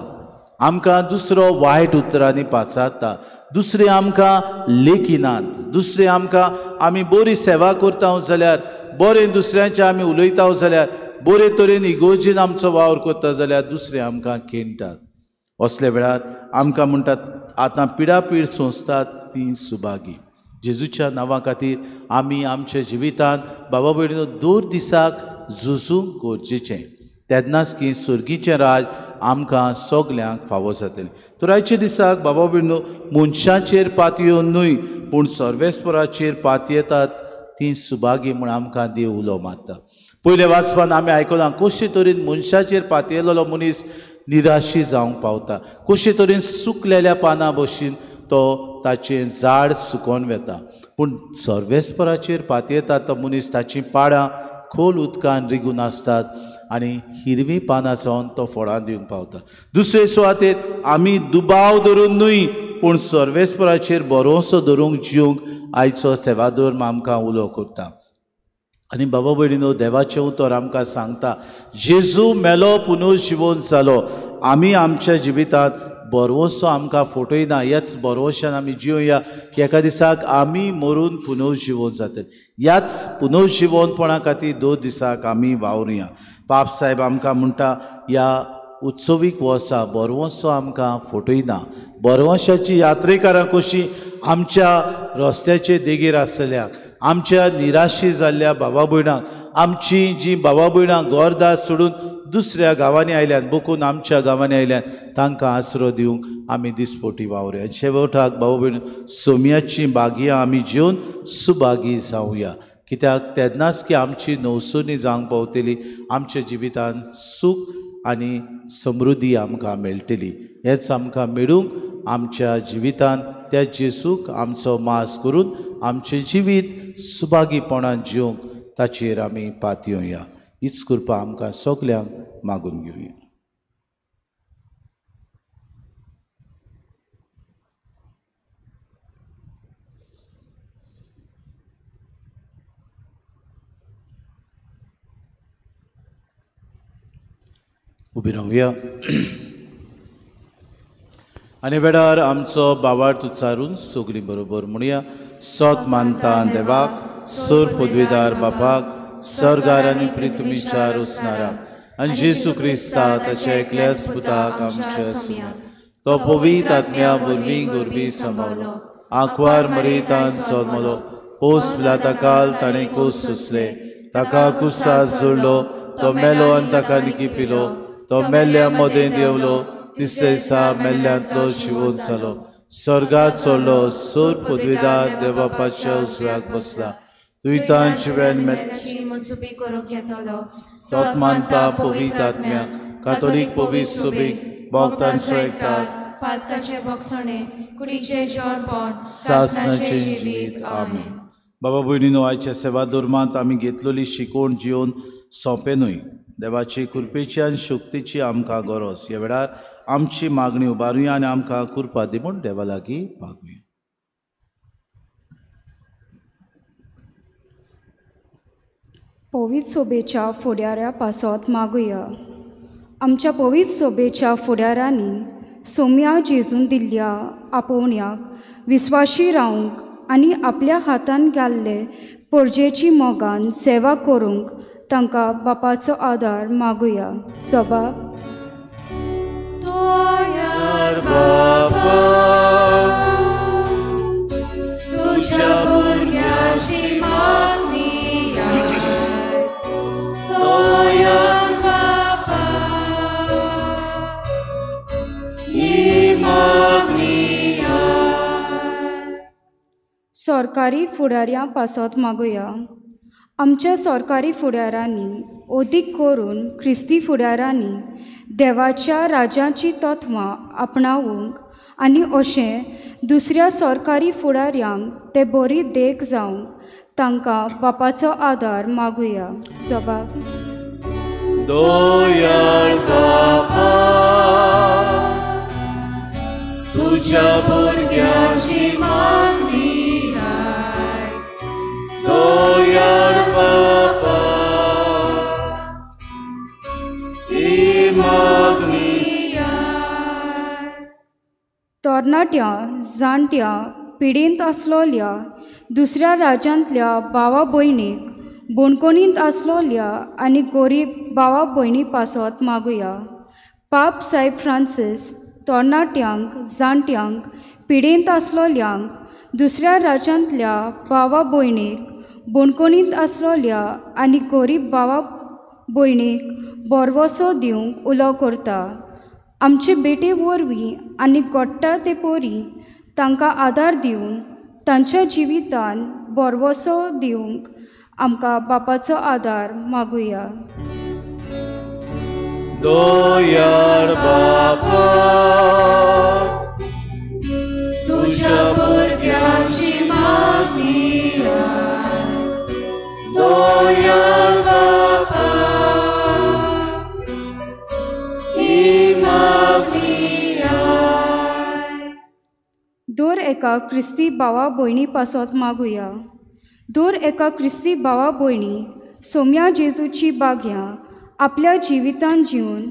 आमकां दुसरो वायट उतरांनी पाचारता, दुसरे आमकां लेखिनात, दुसरे आमकां आमी बरी सेवा करता जाल्यार, बरें दुसऱ्यांचे आमी उलयता जाल्यार, बरे तरेन इगोर्जीन आमचो वावर करता जाल्यार दुसरे आमकां खेणटात. असल्या वेळार आमकां म्हणटात आतां पिडापीड सोंसतात ती सुभागी. जेजूच्या नांवा खातीर आमी आमच्या जिवितांत बाबा भयणीनो दर दिसाक झुजूंक गरजेचें, तेन्नाच की सर्गीचें राज आमकां सगल्यांक फावो जातलें. तर आयच्या दिसाक बाबा भयणीनो मनशाचेर पातयेवन न्हय पूण सर्वेस्पराचेर पातयेतात ती सुभागी म्हूण आमकां देव उलो मारता. पयल्या वाचपान आमी आयकलां कशे तरेन मनशाचेर पातयेलेलो मनीस निराशी जावंक पावता, कशे तरेन सुकलेल्या पानां भशेन तो ताचें झाड सुकोन वेता, पूण सर्वेस्पराचेर पातयेता तो मनीस ताचीं पाडां खोल उदकान रिगून आसतात आनी हिरवी पानां जावन तो फळां दिवंक पावता. दुसरे सुवातेर आमी दुबाव धरून न्हय पूण सर्वेस्पराचेर भरोसो धरूंक जिवंक आयचो सेवाधर्म आमकां उलो करता. आनी बाबा भयणीनो, देवाचें उतर आमकां सांगता जेजू मेलो पुनर्जिवन जालो. आमी आमच्या जिवितांत भरवंसो आमकां फटयना, ह्याच भरवंशान आमी जिवया की एका दिसाक आमी मरून पुनर्जिवन जातले. ह्याच पुनर्जिवनपणा खातीर 2 दिसाक आमी वावरुया. पाप साहेब आमकां म्हणटा ह्या उत्सवीक वर्सा भरवंसो आमकां फटयना. भरवंशाची यात्रेकारां कशी आमच्या रस्त्याचे देगेर आसलेल्याक, आमच्या निराशी जाल्ल्या बाबा भयणांक, आमची जी बाबा भयणां घरदार सोडून दुसऱ्या गांवांनी आयल्यात, बोकून आमच्या गांवांनी आयल्यात, तांकां आसरो दिवंक आमी दिसपोटी वावरुया. शेवटाक बाबा भयण सोम्याची बागयां आमी जेवन सुभागी जावया, कित्याक तेन्नाच की आमची नवसुनी जावंक पावतली, आमच्या जिवितान सूख आनी समृद्धी आमकां मेळटली. हेंच आमकां मेळूंक आमच्या जिवितान त्या जेजूक आमचो मास करून आमचें जिवीत सुभागीपणान जिवंक ताचेर आमी पातयेवया. हीच कृपा आमकां सगल्यांक मागून घेवया. उबी रावया आनी वेळार आमचो बावार्थ उच्चारून सगळीं बरोबर म्हणया. सत मानता देवाक, सर पदवीदार बापाक, सर्गार आनी पृथ्वीच्या रचणाराक, आनी जेजू क्रिस्ता ताच्या एकल्याच पुताक आमच्या सुम्या, तो पवित्र आत्म्या वरवीं गोरवी सांबाळलो, आंकवार मरेतान जल्मलो, पोस पिलाता काल ताणें कोस सोंसले, ताका कुसास जोडलो, तो मेलो आनी ताका निकी पिलो, तो मेल्ल्या मदें देंवलो, तिसरे दिसा मेल्ल्यांतलो जिवोन जालो, स्वर्गात चडलो, सोर पदवीदार देवबापाच्या उजव्याक बसला, दुयतान जिवेन सत मानता पवित्र आत्म्याक, कातोलीक पवित्र सोबीक, भक्तांचो एकतार, सासनाचें जिवीत. आमेन. बाबा भयणीनो, आयच्या सेवा धर्मांत आमी घेतलेली शिकवण जिवन सोंपें न्हय. देवाची कृपेची आनी शक्तीची आमकां गरज. ह्या वेळार आमची मागणी उबारुया आनी आमकां कृपा दी म्हूण देवा लागीं मागुया. पवित्र सोबेच्या फुडाऱ्या पासत मागुया. आमच्या पवित्र सोबेच्या फुडाऱ्यांनी सोम्या जेजून दिल्ल्या आपोवण्याक विस्वाशी रावंक आनी आपल्या हातान घाल्ले परजेची मोगान सेवा करूंक तांकां बापाचो आदार मागुया. सभा सरकारी फुडाऱ्यां पासत मागुया. आमच्या सरकारी फुडाऱ्यांनी अदीक करून क्रिस्ती फुडाऱ्यांनी देवाच्या राज्याची तत्वां आपणावंक आनी अशें दुसऱ्या सरकारी फुडाऱ्यांक ते बरी देख जावंक तांकां बापाचो आदार मागुया. जबाब दयाळ बापा, तुझ्या भुरग्यांची मागणी आयक. दयाळ बापा, ही मागणी आयक. तरणाट्या जाणट्या पिडेंत आसलोल्या दुसऱ्या राज्यांतल्या भावा भयणीक बोणकोणींत आसलोल्या आनी गोरीब भावा भयणी पासत मागुया. पाप साहेब फ्रांसीस तरणाट्यांक जाणट्यांक पिडेंत आसलोल्यांक दुसऱ्या राज्यांतल्या भावा भयणीक बोणकोणींत आसलोल्या आनी गोरीब भावा भयणीक भरवसो दिवंक उलो करता. आमचे बेटे वरवीं आनी घडटा ते परी तांकां आदार दिवन तांच्या जिवितान भरवसो दिवंक आमकां बापाचो आदार मागुया. दयाळ बापा, तुझ्या भुरग्यांची मागणी आयक. दयाळ बापा, दर एका क्रिस्ती भावा भयणी पासत मागुया. दर एका क्रिस्ती भावा भयणी सोम्या जेजूची बाग्यां आपल्या जिवितान जिवन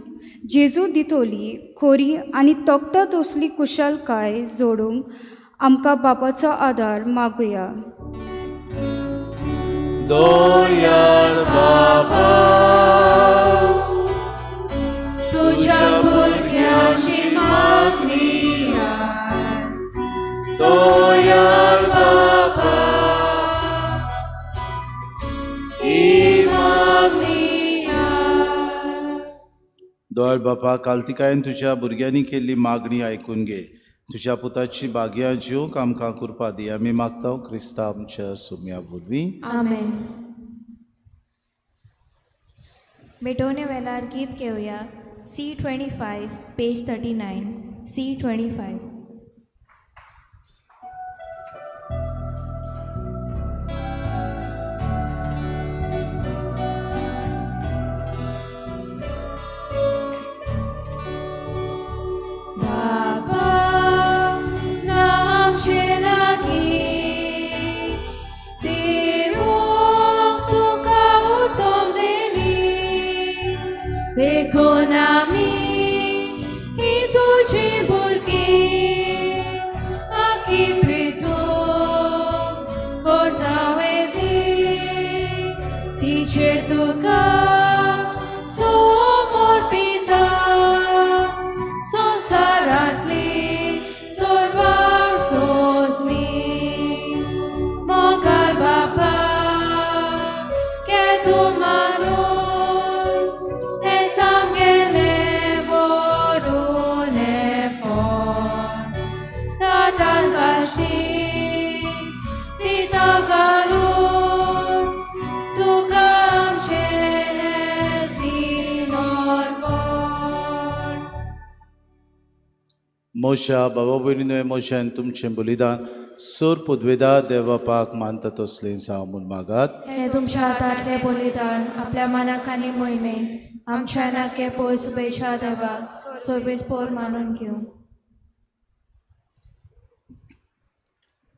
जेजू दितोली खोरी आनी तोखता तसली कुशलकाय जोडूंक आमकां बापाचो आदार मागुया. दयाळ बाबा तुझ्या भुरग्यांची मागणी दयाळ बाबा ही मागणी. दयाळ बापा, कालतिकायेन तुझ्या भुरग्यांनी केल्ली मागणी आयकून घे. तुझ्या पुताची भाग्यां जिवंक आमकां कृपा दी. आमी मागता क्रिस्ता आमच्या सुम्या वरवीं. आमेन. मिटोवणे वेळार गीत घेवया. C25 page 39. C25. देखून आमी ही तुजी भुरगीं आखी प्रितून करता ती तिचेर तुका समर्पिता संवसारांतली सर्वां सोंसली. मोगाळ बापा के तूं मानून मोशा बाबा भयणीनो, मोशान तुमचें बलिदान सोर पुदवेदा देवबापाक मानता तसलें जावं म्हूण मागात. हें तुमच्या हातांतलें बलिदान आपल्या मनाक आनी मोहिमेक आमच्या नाके पयस उबेच्या देवाक सोर्बीस पोर मानून घेवं.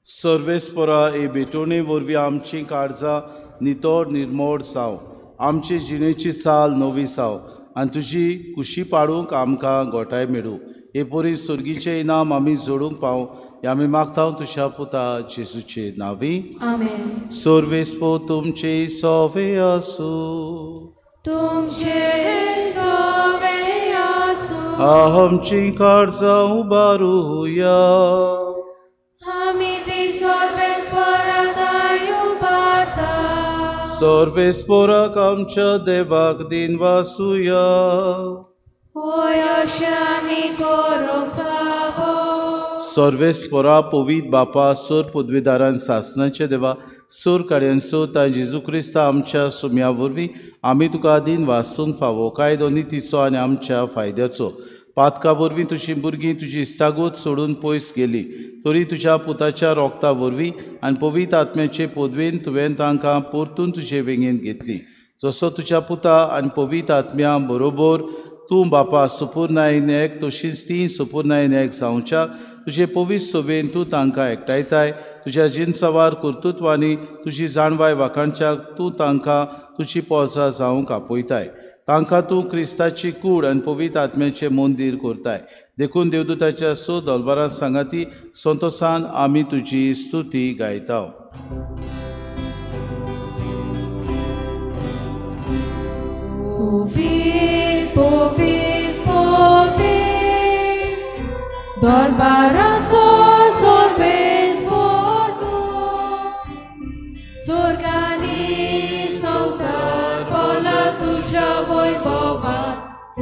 सर्वेस्परा हे भेटवणे वरवीं आमचीं काळजां नितळ निर्मोड जावं, आमची जिणेची चाल नवी जावं आनी तुजी कुशी पाडूंक आमकां गोठाय मेळूं. हे परी सर्गीचें इनाम आमी जोडूंक पावं हे आमी मागता तुज्या पुता जेजूचे नांवी. आमेन. सर्वेस्पो तुमचे सोवे आसूं. तुमचे सोवे आसूं. आमचीं काळजां उबारुया. आमी ती सर्वेस्परा उबारता. सर्वेस्पराक आमच्या देवाक दिन वासुया. सर्वेस्परा पवित्र बापा, सोर पदवीदारान सासनाचे देवा, सोर काड्यांचो तां जेजू क्रिस्ता आमच्या सुम्या वरवीं आमी तुका दिन वासूंक फावो कायदो नितीचो आनी आमच्या फायद्याचो. पातका वरवीं तुजी भुरगीं तुजी इश्टागत सोडून पयस गेली तरी तुज्या पुताच्या रोगता वरवीं आनी पवित्र आत्म्याचे पदवेन तुवें तांकां परतून तुजे वेंगेंत घेतली. जसो तुज्या पुता आनी पवित्र आत्म्या बरोबर तूं बापा सुपुर्नायन एक तशीच ती सुपुर्नायन एक जावच्याक तुजे पवित्र सोबेन तूं तांकां एकठांयताय. तुज्या जिनसवार कर्तृत्वांनी तुजी जाणवाय वाखाणच्याक तूं तांकां तुजी पोरसां जावंक आपयताय. तांकां तूं क्रिस्ताची कूड आनी पवित्र आत्म्याचें मंदीर करताय. देखून देवदूताच्या सो दलबारां सांगाती संतोसान आमी तुजी स्तुती गायता. पवित्र पवित्र दरबाराचो सर्वेस्पर तूं, स्वर्गांनी संवसार भरला तुज्या वैभवान,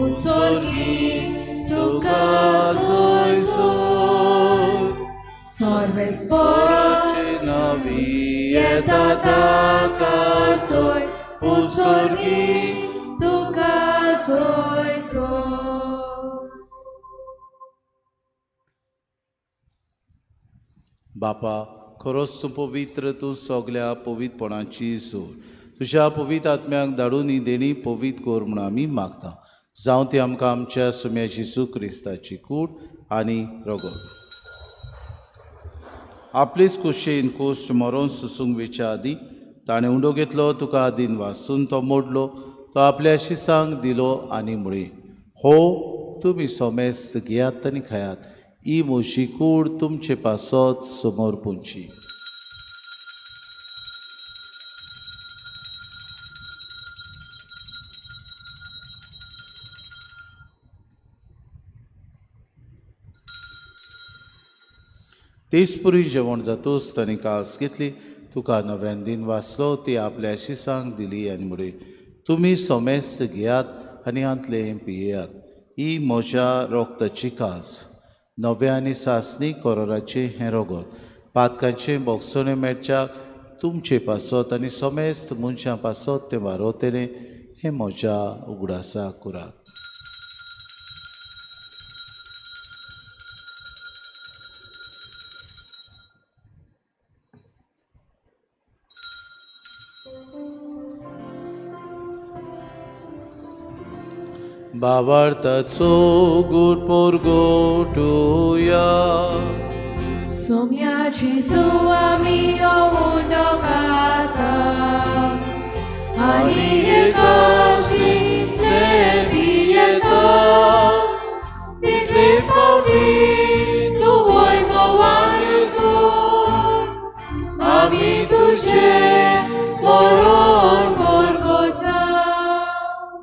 उत्सर्गी तुका जय जय. सर्वेस्पराचे नांवी येता ताका जय, उत्सर्गी तुका जय जय. बापा, खरोच तूं पवित्र, तूं सगल्या पवित्रपणाची जोर. तुज्या पवित्र आत्म्याक धाडून ही देणी पवित्र कर म्हूण आमी मागता. जावं ती आमकां आमच्या सुम्या जेजू क्रिस्ताची कूड आनी रगत. आपलीच कुशीन कुश्ट मरोन सुसूंक वेच्या आदी ताणें उंडो घेतलो, तुका आदीन वासून तो मोडलो, तो आपल्या शिसांक दिलो आनी म्हळें, हो तुमी सोमेस्त घेयात आनी खायात, ही म्हजी कूड तुमचे पासत समोर पुंची. तेच पुरी जेवण जातूच ताणें कास घेतली, तुका नव्यान दिन वाचलो, ती आपल्या शिसांक दिली आनी म्हळें, तुमी सोमेस्त घेयात आनी हांतलें पियेयात, ही म्हज्या रोगताची कास, नव्या आनी सासणी कोरोराचें हें रोगत, पातकांचें बोगसणें मेळच्याक तुमचे पासत आनी सोमेस्त मनशां पासत तें वारोवतलें, हें म्हज्या उगडासा करात. भावार्थाचो गुड पोरगोटुया. सोम्या जेजू आमी उंडो खाता आनी एकाशींतले पियेता, तितले फावटी तूं वैभवान सोद आमी तुजें मरण परगटा.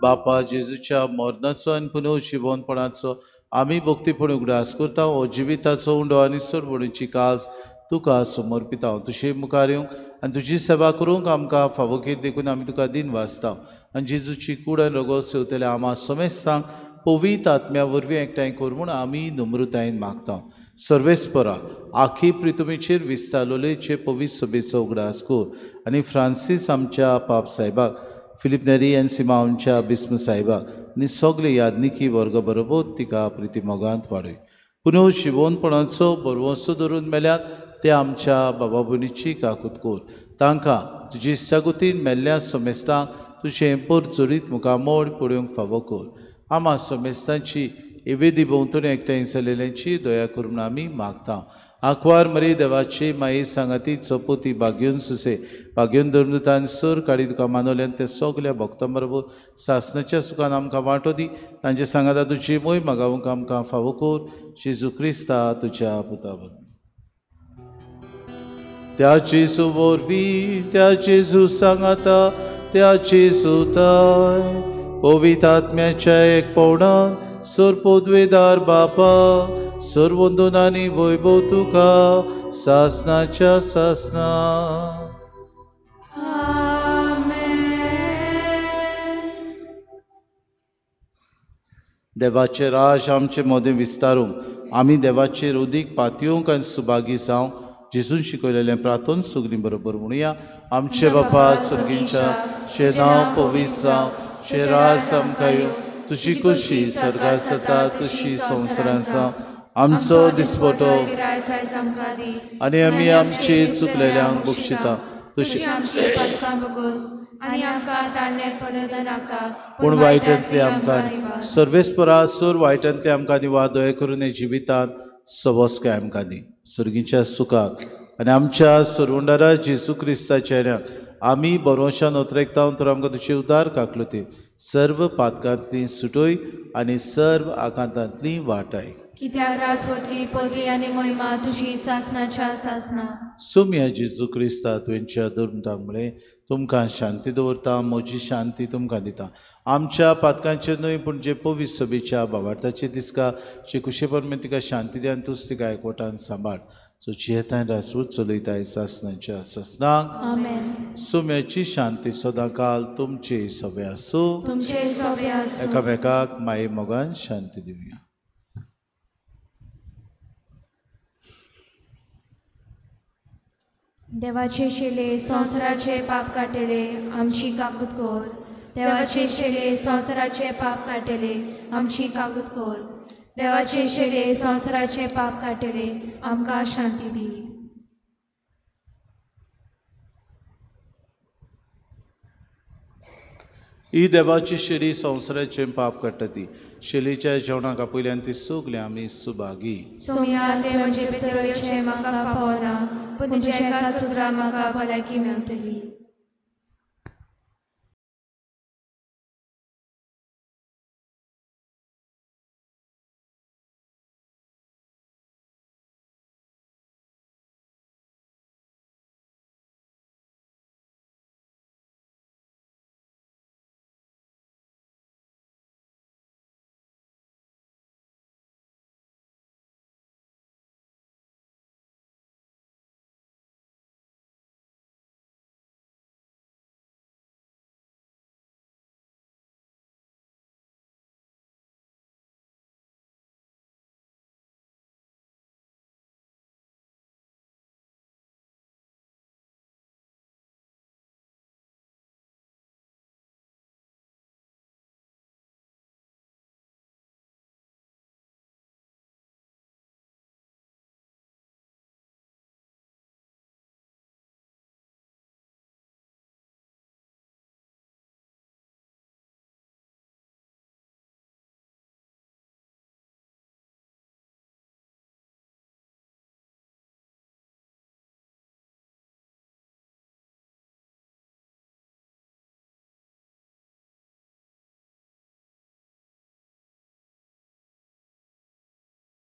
बापा जेजूच्या मरणाचो आनी पुनर्जिवनपणाचो आमी भक्तीपणी उगडास करता. हो जिविताचो उंडो आनी सरवणीची कास तुका समर्पिता. तुजे मुखार येवंक आनी तुजी सेवा करूंक आमकां फावो घेत देखून आमी तुका दिन वाचता. आनी जेजूची कूड आनी रगत सेवतल्या आमा समेस्तांक पवित्र आत्म्या वरवीं एकठांय कर म्हूण आमी नम्रतायेन मागता. सर्वेस्परा आखी प्रितुमीचेर विस्तारलेचे पवित्र सभेचो उगडास कर आनी फ्रांसीस आमच्या पाप साहेबाक, फिलीप नेरी आनी सिमांवच्या बिस्म साहेबाक आनी सगळे यादनिकी वर्ग बरोबर तिका प्रिती मोगांत वाडय. पुनः शिवोनपणाचो बरवंसो धरून मेल्यात ते आमच्या बाबा भयणीची काकूत कर. तांकां तुजी सागुतीन मेल्ल्या समेस्तांक तुजें परचरीत मुखामोड पळोवंक फावो कर. आमा समेस्तांची एवेदी भोंवतणी एकठांय जाल्ल्यांची दया करून आमी मागता. आंकवार मरी देवाची माई सांगाती चपोती बागेवन सुसे बागेवन धर्मदूतान सर काडी तुका मानवल्यान ते सगल्या भक्तां बरोबर सासणाच्या सुखान आमकां वांटो दी. तांचे सांगाता तुजी मोय मागावंक आमकां फावो कर. जेजू क्रिस्ता तुज्या पुता वरवीं. त्या जेजू वरवीं, त्या जेजू सांगाता, त्या जेजूताय पवित्र आत्म्याच्या एक पवणान सर पदवेदार बापा सर्वंदन आनी वैभव तुका सासनाच्या सासना. देवाचे राज आमचे मदें विस्तारूंक आमी देवाचेर उदीक पातयेवंक आनी सुभागी जावंक जेजून शिकयलेलें प्रार्थन सगळीं बरोबर म्हणुया. आमचे बापा सर्गींच्या, तुजें नांव पवित्र जावं, तुजें राज आमकां येवं, तुजी खुशी सर्गांत जाता तशी संवसारांत जावं. आमचो दिसपटो आनी आमी आमचे चुकलेल्यांक बक्षिता, पूण वायटांतले आमकां सर्वेस्परा सोर वायटांतले आमकां निवा दया करून जिवितांत सवस्काय आमकां दी. सर्गीच्या सुखाक आनी आमच्या सरवंडारा जेजू क्रिस्ताच्या ह्याक आमी बरोवशान ओतरेकता तर आमकां तुजे उदार काकलुती सर्व पातकांतली सुटोय आनी सर्व आकांतांतली वाटाय. कित्याक राजवतली पदवी आनी महिमा तुजी सासनाच्या सासना. सोम्या जेजू क्रिस्ता तुवेंच्या दुर्मतांक म्हळें, तुमकां शांती दवरता, म्हजी शांती तुमकां दिता. आमच्या पातकांचेर न्हय पूण जे पवित्र सभेच्या भावार्थाचे दिसका जे कुशेपरमेन तिका शांती दी आनी तूच तिका एकवटान सांबाळ. सो जियेताय राजवट चलयताय सासनाच्या सासनाक. आमेन. सोम्याची शांती सदांकाल तुमचे सभे आसूं. तुमचे सभे आसूं. एकामेकाक माये मोगान शांती दिवया. देवाचे शिले संवसाराचे पाप काडटले आमची काकूत कर. देवाचे शिले संवसाराचे पाप काडटले आमची काकूत कर. देवाचे शिले संवसाराचे पाप काडटले आमकां शांती दी. ही देवाची शिरी संवसाराचे पाप काडटा ती शेलीच्या जेवणाक आपयल्यान ती सगळीं आमी सुभागी. सोम्या ते म्हजे भितर येवचें म्हाका फावना, पूण तुज्या एकाच उतरान म्हाका भलायकी मेळटली.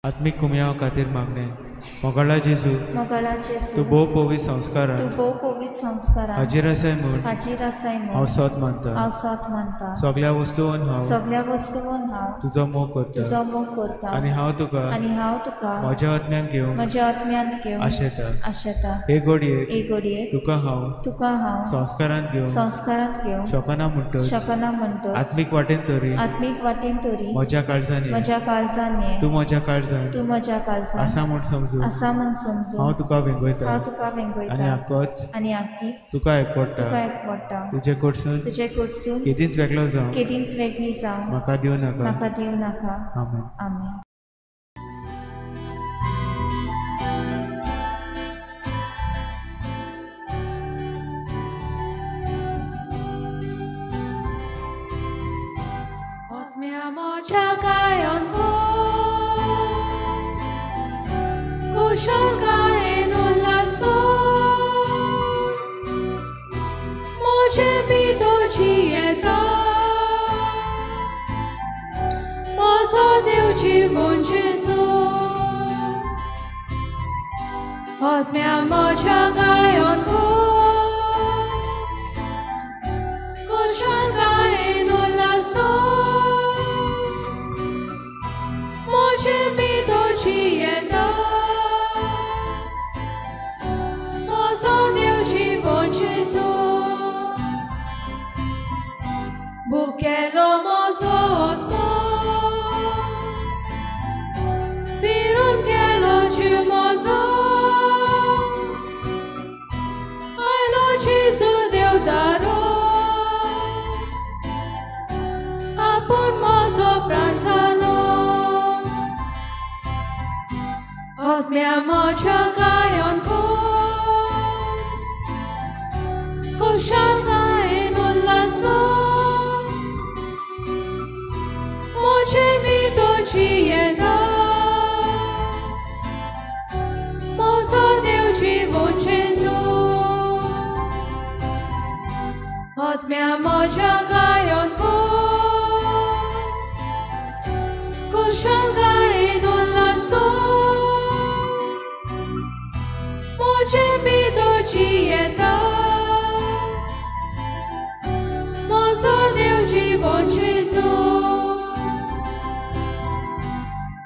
आत्मीक कुमयाव खातीर मागणें. मोगाळा जेजू, मोगाळा जेजू, तूं भोव पवित्र संस्कारान, तूं भोव पवित्र संस्कारान हाजीर आसाय म्हूण, हाजीर आसाय म्हूण हांव सोद मानता, हांव सोद मानता. सगळ्या वस्तून हांव, सगळ्या वस्तून हांव तुजो मोग करता, तुजो मोग करता. आनी हांव तुका, आनी हांव तुका म्हज्या आत्म्यान घेवन, म्हज्या आत्म्यांत घेवन आशेता, आशेता. हे घडयेक, हे घडयेक तुका हांव, तुका हांव संस्कारांत घेवन, संस्कारांत घेवन शकना म्हणटच, शकना म्हणटच आत्मीक वाटेन तरी, आत्मीक वाटेन तरी म्हज्या काळजान, म्हज्या काळजान तूं म्हज्या काळजान, तूं म्हज्या काळजान आसा म्हूण समजून, आसा म्हूण समजून हांव तुका वेंगयता, हांव तुका वेंगयता. आनी आकोच, आनी आकीच तुका एकवडटा, तुका एकवडटा. तुजे कडसून, तुजे कडसून केदींच वेगळो जावं, केदींच वेगळी जावं म्हाका दिवं नाका, म्हाका दिवं नाका. आमेन. आमेन. आत्म्या म्हज्या गायन कुशलकायेन उल्हासो म्हजे भितर जियेता, म्हजो देव जिवन जेजू. आत्म्या म्हज्या गायन कुशलकायेन उल्हासो म्हजे भितर जियेता, म्हजो देव जिवन जेजू. भुकेलो म्हजो आत्मो पिरून गेलो जीव म्हजो, आयलो जेजू देवदारो आपूण म्हजो प्राण जालो. आत्म्या म्हज्या गायन कुशलकायेन उल्हासो म्हजे भितर जियेता, म्हजो देव जिवन जेजू. आत्म्या म्हज्या गायन कुशलकायेन उल्हासो म्हजे भितर जियेता, म्हजो देव जिवन जेजू.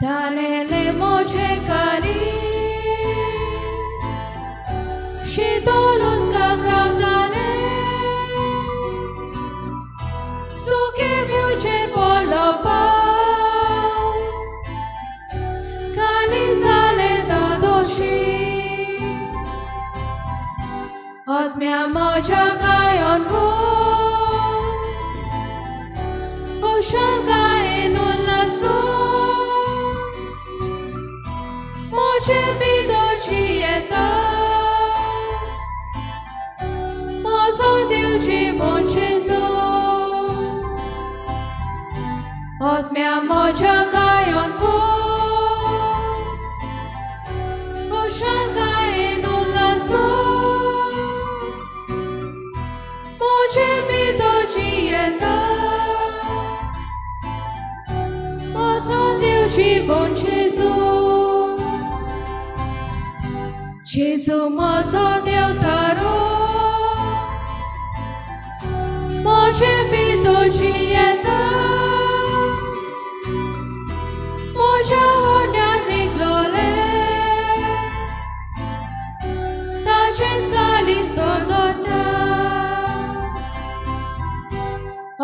ताणेले म्हजे काळीज शीतल उदकाक रावतालें, सुके भिवचेर पडलो पावस, काळीज जालें धादोशी. आत्म्या म्हज्या गायन कुशलकायेन उल्हासो म्हजे भितर जियेता, म्हजो देव जिवन जेजू. आत्म्या आत्म्या म्हज्या गायन कोर, खुशालकायेन उल्हासोन म्हजे भितर जियेता म्हजो देव जिवन जेजू. जेजू म्हजो देव तारो, म्हजे भितर जियेता म्हज्या व्हड्यान निगलोलें ताचेंच कालीज धडधडटा.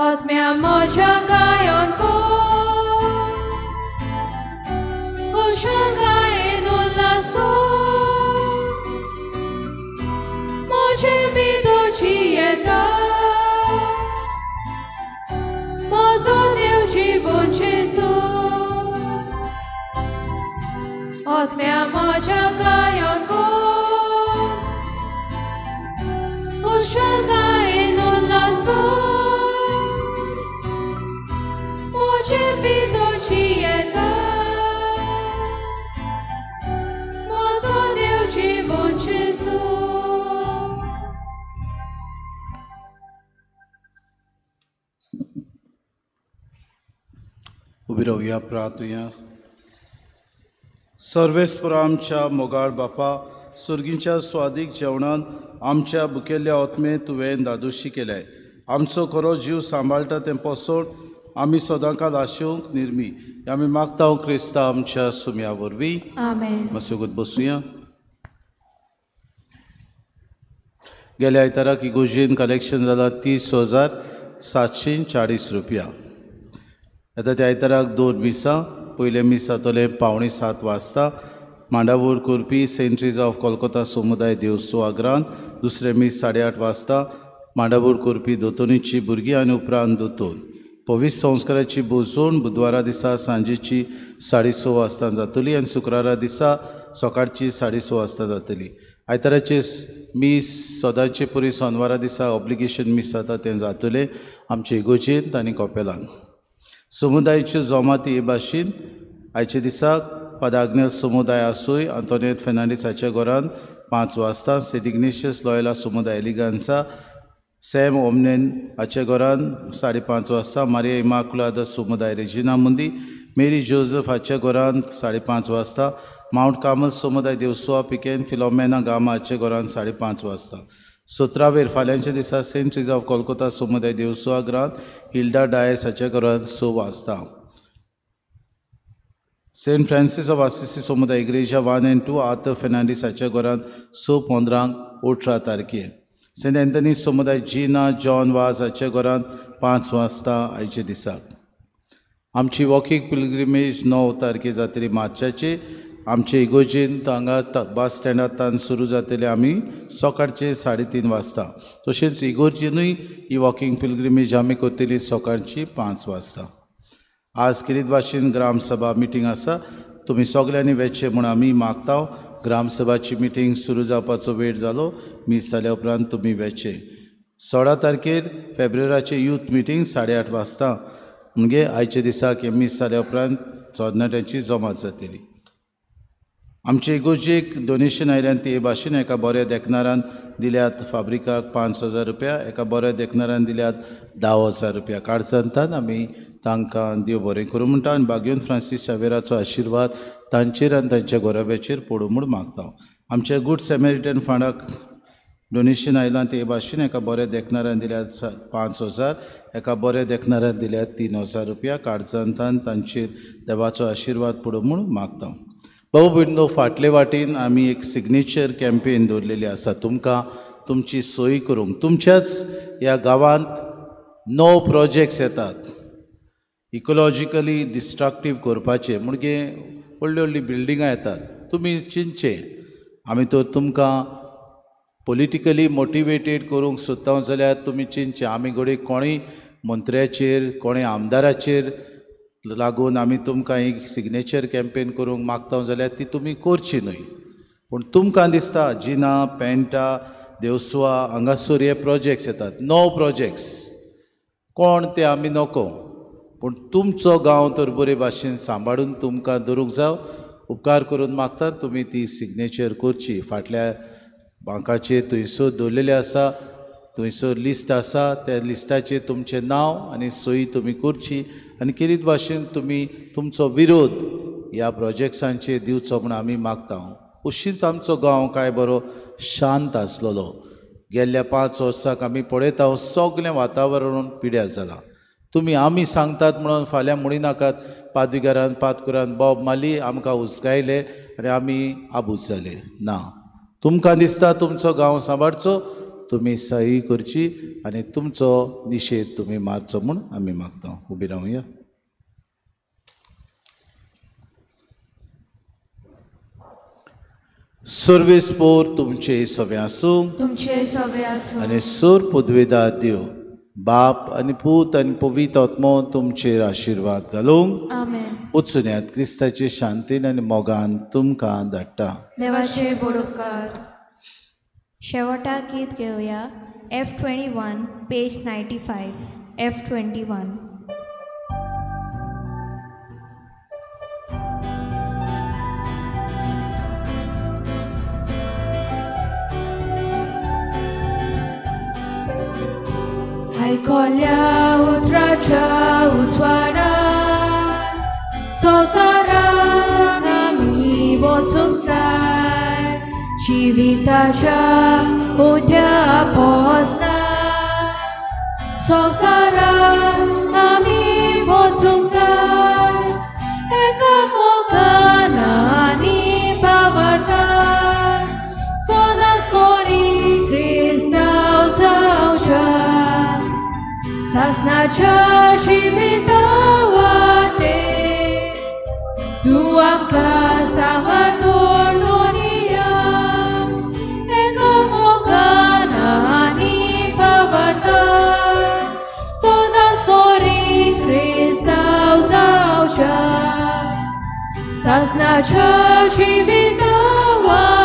आत्म्या म्हज्या गायन कोर, खुशालकायेन उल्हासोन म्हजे भितर जियेता म्हजो देव जिवन जेजू. आत्म्या म्हज्या गायन कोर, खुशालकायेन उल्हासोन म्हजे भितर जियेता म्हजो देव जिवन जेजू. उबी रावया, प्रार्थुया. सर्वेस्पर आमच्या मोगाळ बापा, सुर्गींच्या स्वादीक जेवणान आमच्या बुकेल्ल्या आत्मे तुवें दादोशी केल्याय. आमचो खरो जीव सांबाळटा तें पोसोण आमी सदांकाल आशेवंक निर्मी आमी मागता क्रिस्ता आमच्या सुम्या वरवीं. आमेन. मातसो बसुया. गेल्या आयताराक इगोजेन कलेक्शन जालां 30,740 रुपया. आतां त्या आयताराक 2 मिसां. पयलें मीस जातलें 6:45 वाजता मांडावूर करपी सेंट ट्रीज ऑफ कोलकाता समुदाय देवसुवाग्रान. दुसरें मीस 8:30 वाजता मांडावूर करपी दोतोनीची भुरगीं आनी उपरांत दोतोन. पवित्र संस्काराची बोजवण बुधवारा दिसा सांजेची 6:30 वाजता जातली आनी शुक्रारा दिसा सकाळची 6:30 वाजता जातली. आयताराचे मीस सदांचे परी सोनवारा दिसा ऑब्लिगेशन मीस जाता तें जातलें आमचे इगोजेंत आनी कपेलान. समुदायाच्यो जमाती हे भाशेन आयच्या दिसाक फादर आग्नेल समुदाय आसूय आंतोनेत फेर्नांडीस हाच्या घरान 5 वाजता, सेंट इग्नेशियस लॉयला समुदाय एलिगांसा सॅम ओमनेन हाच्या घरान 5:30 वाजता, मारिया इमाकुलाद समुदाय रेजिना मुंदी मेरी जोजफ हाच्या घरान 5:30 वाजता, मावंट कार्मल समुदाय देवसुआ पिकेन फिलोमेना गामा हाच्या घरान 5:30 वाजता. 17 वेर फाल्यांच्या दिसा सेंट ट्रीज ऑफ कोलकाता समुदाय देवसुआ ग्रांत हिल्डा डायस हाच्या घरान 6 वाजता. सेंट फ्रांसीस ऑफ आसिसी समुदाय इग्रेजा 1 आनी 2 आर्थर फेर्नांडीस हाच्या घरान 6:15 18 तारखेर. सेंट एंथनी समुदाय जिना जॉन वाज हाच्या घरान 5 वाजता आयच्या दिसाक. आमची वॉकिंग पिलग्रिमेज 9 तारखेर जातली मार्चाची. आमचे इगोजेन हांगा बस स्टँडांतल्यान सुरू जातले आमी सकाळचे 3:30 वाजता. तशेंच इगोर्जीनूय ही वॉकिंग पिलग्रिमेज आमी करतली सकाळची 5 वाजता. आज किरीत भाशेन ग्रामसभा मिटींग आसा, तुमी सगल्यांनी वेचें म्हूण आमी मागता. ग्रामसभाची मिटींग सुरू जावपाचो वेळ जालो, मीस जाल्या उपरांत तुमी वेचें. 16 तारखेर फेब्रुवाराचें यूथ मिटींग 8:30 वाजता, म्हणजे आयच्या दिसाक हें मीस जाल्या उपरांत तरणाट्यांची जमात जातली. आमचे इगोर्जेक डोनेशन आयल्यान ते भाशेन एका बऱ्या देखणारान दिल्यात फाब्रिकाक 5,000 रुपया, एका बऱ्या देखणारान दिल्यात 10,000 रुपया. काळजांतल्यान आमी तांकां देव बरें करूं म्हणटा आनी बागेवन फ्रांसीस शावेराचो आशिर्वाद तांचेर आनी तांच्या घराब्याचेर पडूं म्हूण मागता. आमच्या गूड सेमेरिटन फंडाक डोनेशन आयलां ते भाशेन एका बऱ्या देखणारान दिल्यात 5,000, एका बऱ्या देखणारान दिल्यात 3,000 रुपया. काळजांतल्यान तांचेर देवाचो आशिर्वाद पडूं म्हूण मागता. भाऊ भयणीनो, फाटले वाटेन आमी एक सिग्नेचर कॅम्पेन दवरलेली आसा तुमकां तुमची सोय करूंक. तुमच्याच ह्या गांवांत 9 प्रोजेक्ट्स येतात इकोलॉजिकली डिस्ट्रक्टीव करपाचे, म्हणजे व्हडली व्हडली बिल्डिंगां येतात. तुमी चिंतचें, आमी तर तुमकां पॉलिटिकली मोटिवेटेड करूंक सोदता जाल्यार तुमी चिंतचें. आमी घडये कोणूय मंत्र्याचेर कोणूय आमदाराचेर लागून आमी तुमकां एक सिग्नेचर कॅम्पेन करूंक मागता जाल्यार ती तुमी करची न्हय. पूण तुमकां दिसता जिना पेंटा देवसुआ हांगासर हे प्रोजेक्ट्स येतात 9 प्रोजेक्ट्स, कोण ते आमी नको. पूण तुमचो गांव तर बरे भाशेन सांबाळून तुमकां दवरूंक जाव. उपकार करून मागता तुमी ती सिग्नेचर करची. फाटल्या बांकाचेर थंयसर दवरलेलें आसा, थंयसर लिस्ट आसा, त्या लिस्टाचेर तुमचें नांव आनी सही तुमी करची आनी केरीत भाशेन तुमी तुमचो विरोध ह्या प्रोजेक्ट्सांचेर दिवचो म्हूण आमी मागता. अशीच आमचो गांव काय बरो शांत आसलेलो. गेल्ल्या 5 वर्सांक आमी पळयता सगळें वातावरण पिड्यार जालां. तुमी आमी सांगतात म्हणून फाल्यां म्हणिनाकात पादविगारान पादकुरान बोब मारली आमकां हुसकायले आनी आमी आबूज जाले. ना, तुमकां दिसता तुमचो गांव सांबाळचो, तुमी सही करची आनी तुमचो निशेध तुमी मारचो म्हूण आमी मागता. उबी रावया. सर्वेस पोर तुमचे सवे आसूं, तुमचे सवे आसूं आनी सोर पदवेदार देव बाप आनी पूत आनी पवित्र आत्मो तुमचेर आशिर्वाद घालूंक. आमेन. वचुन्यात क्रिस्ताचे शांतीन आनी मोगान तुमकां धाडटा. देवाचे बरोबकार. शेवटा गीत घेवया F21 page 95 F21. आयकल्या उतराच्या उजवाडान संवसारान आमी वचूंक जाय, जिविताच्या उद्या पोसना संवसारान आमी वचूंक जाय, एका मोगान आनी भावार्थान सदांच कोरी क्रिस्तांव जावच्या सासनाच्या जिविता वाटेर तूं आमकां सांबाळ दवरुया, एका मोगान आनी भावार्थान सदांच कोरी क्रिस्तांव जावच्या सासनाच्या जिविता वाटेर.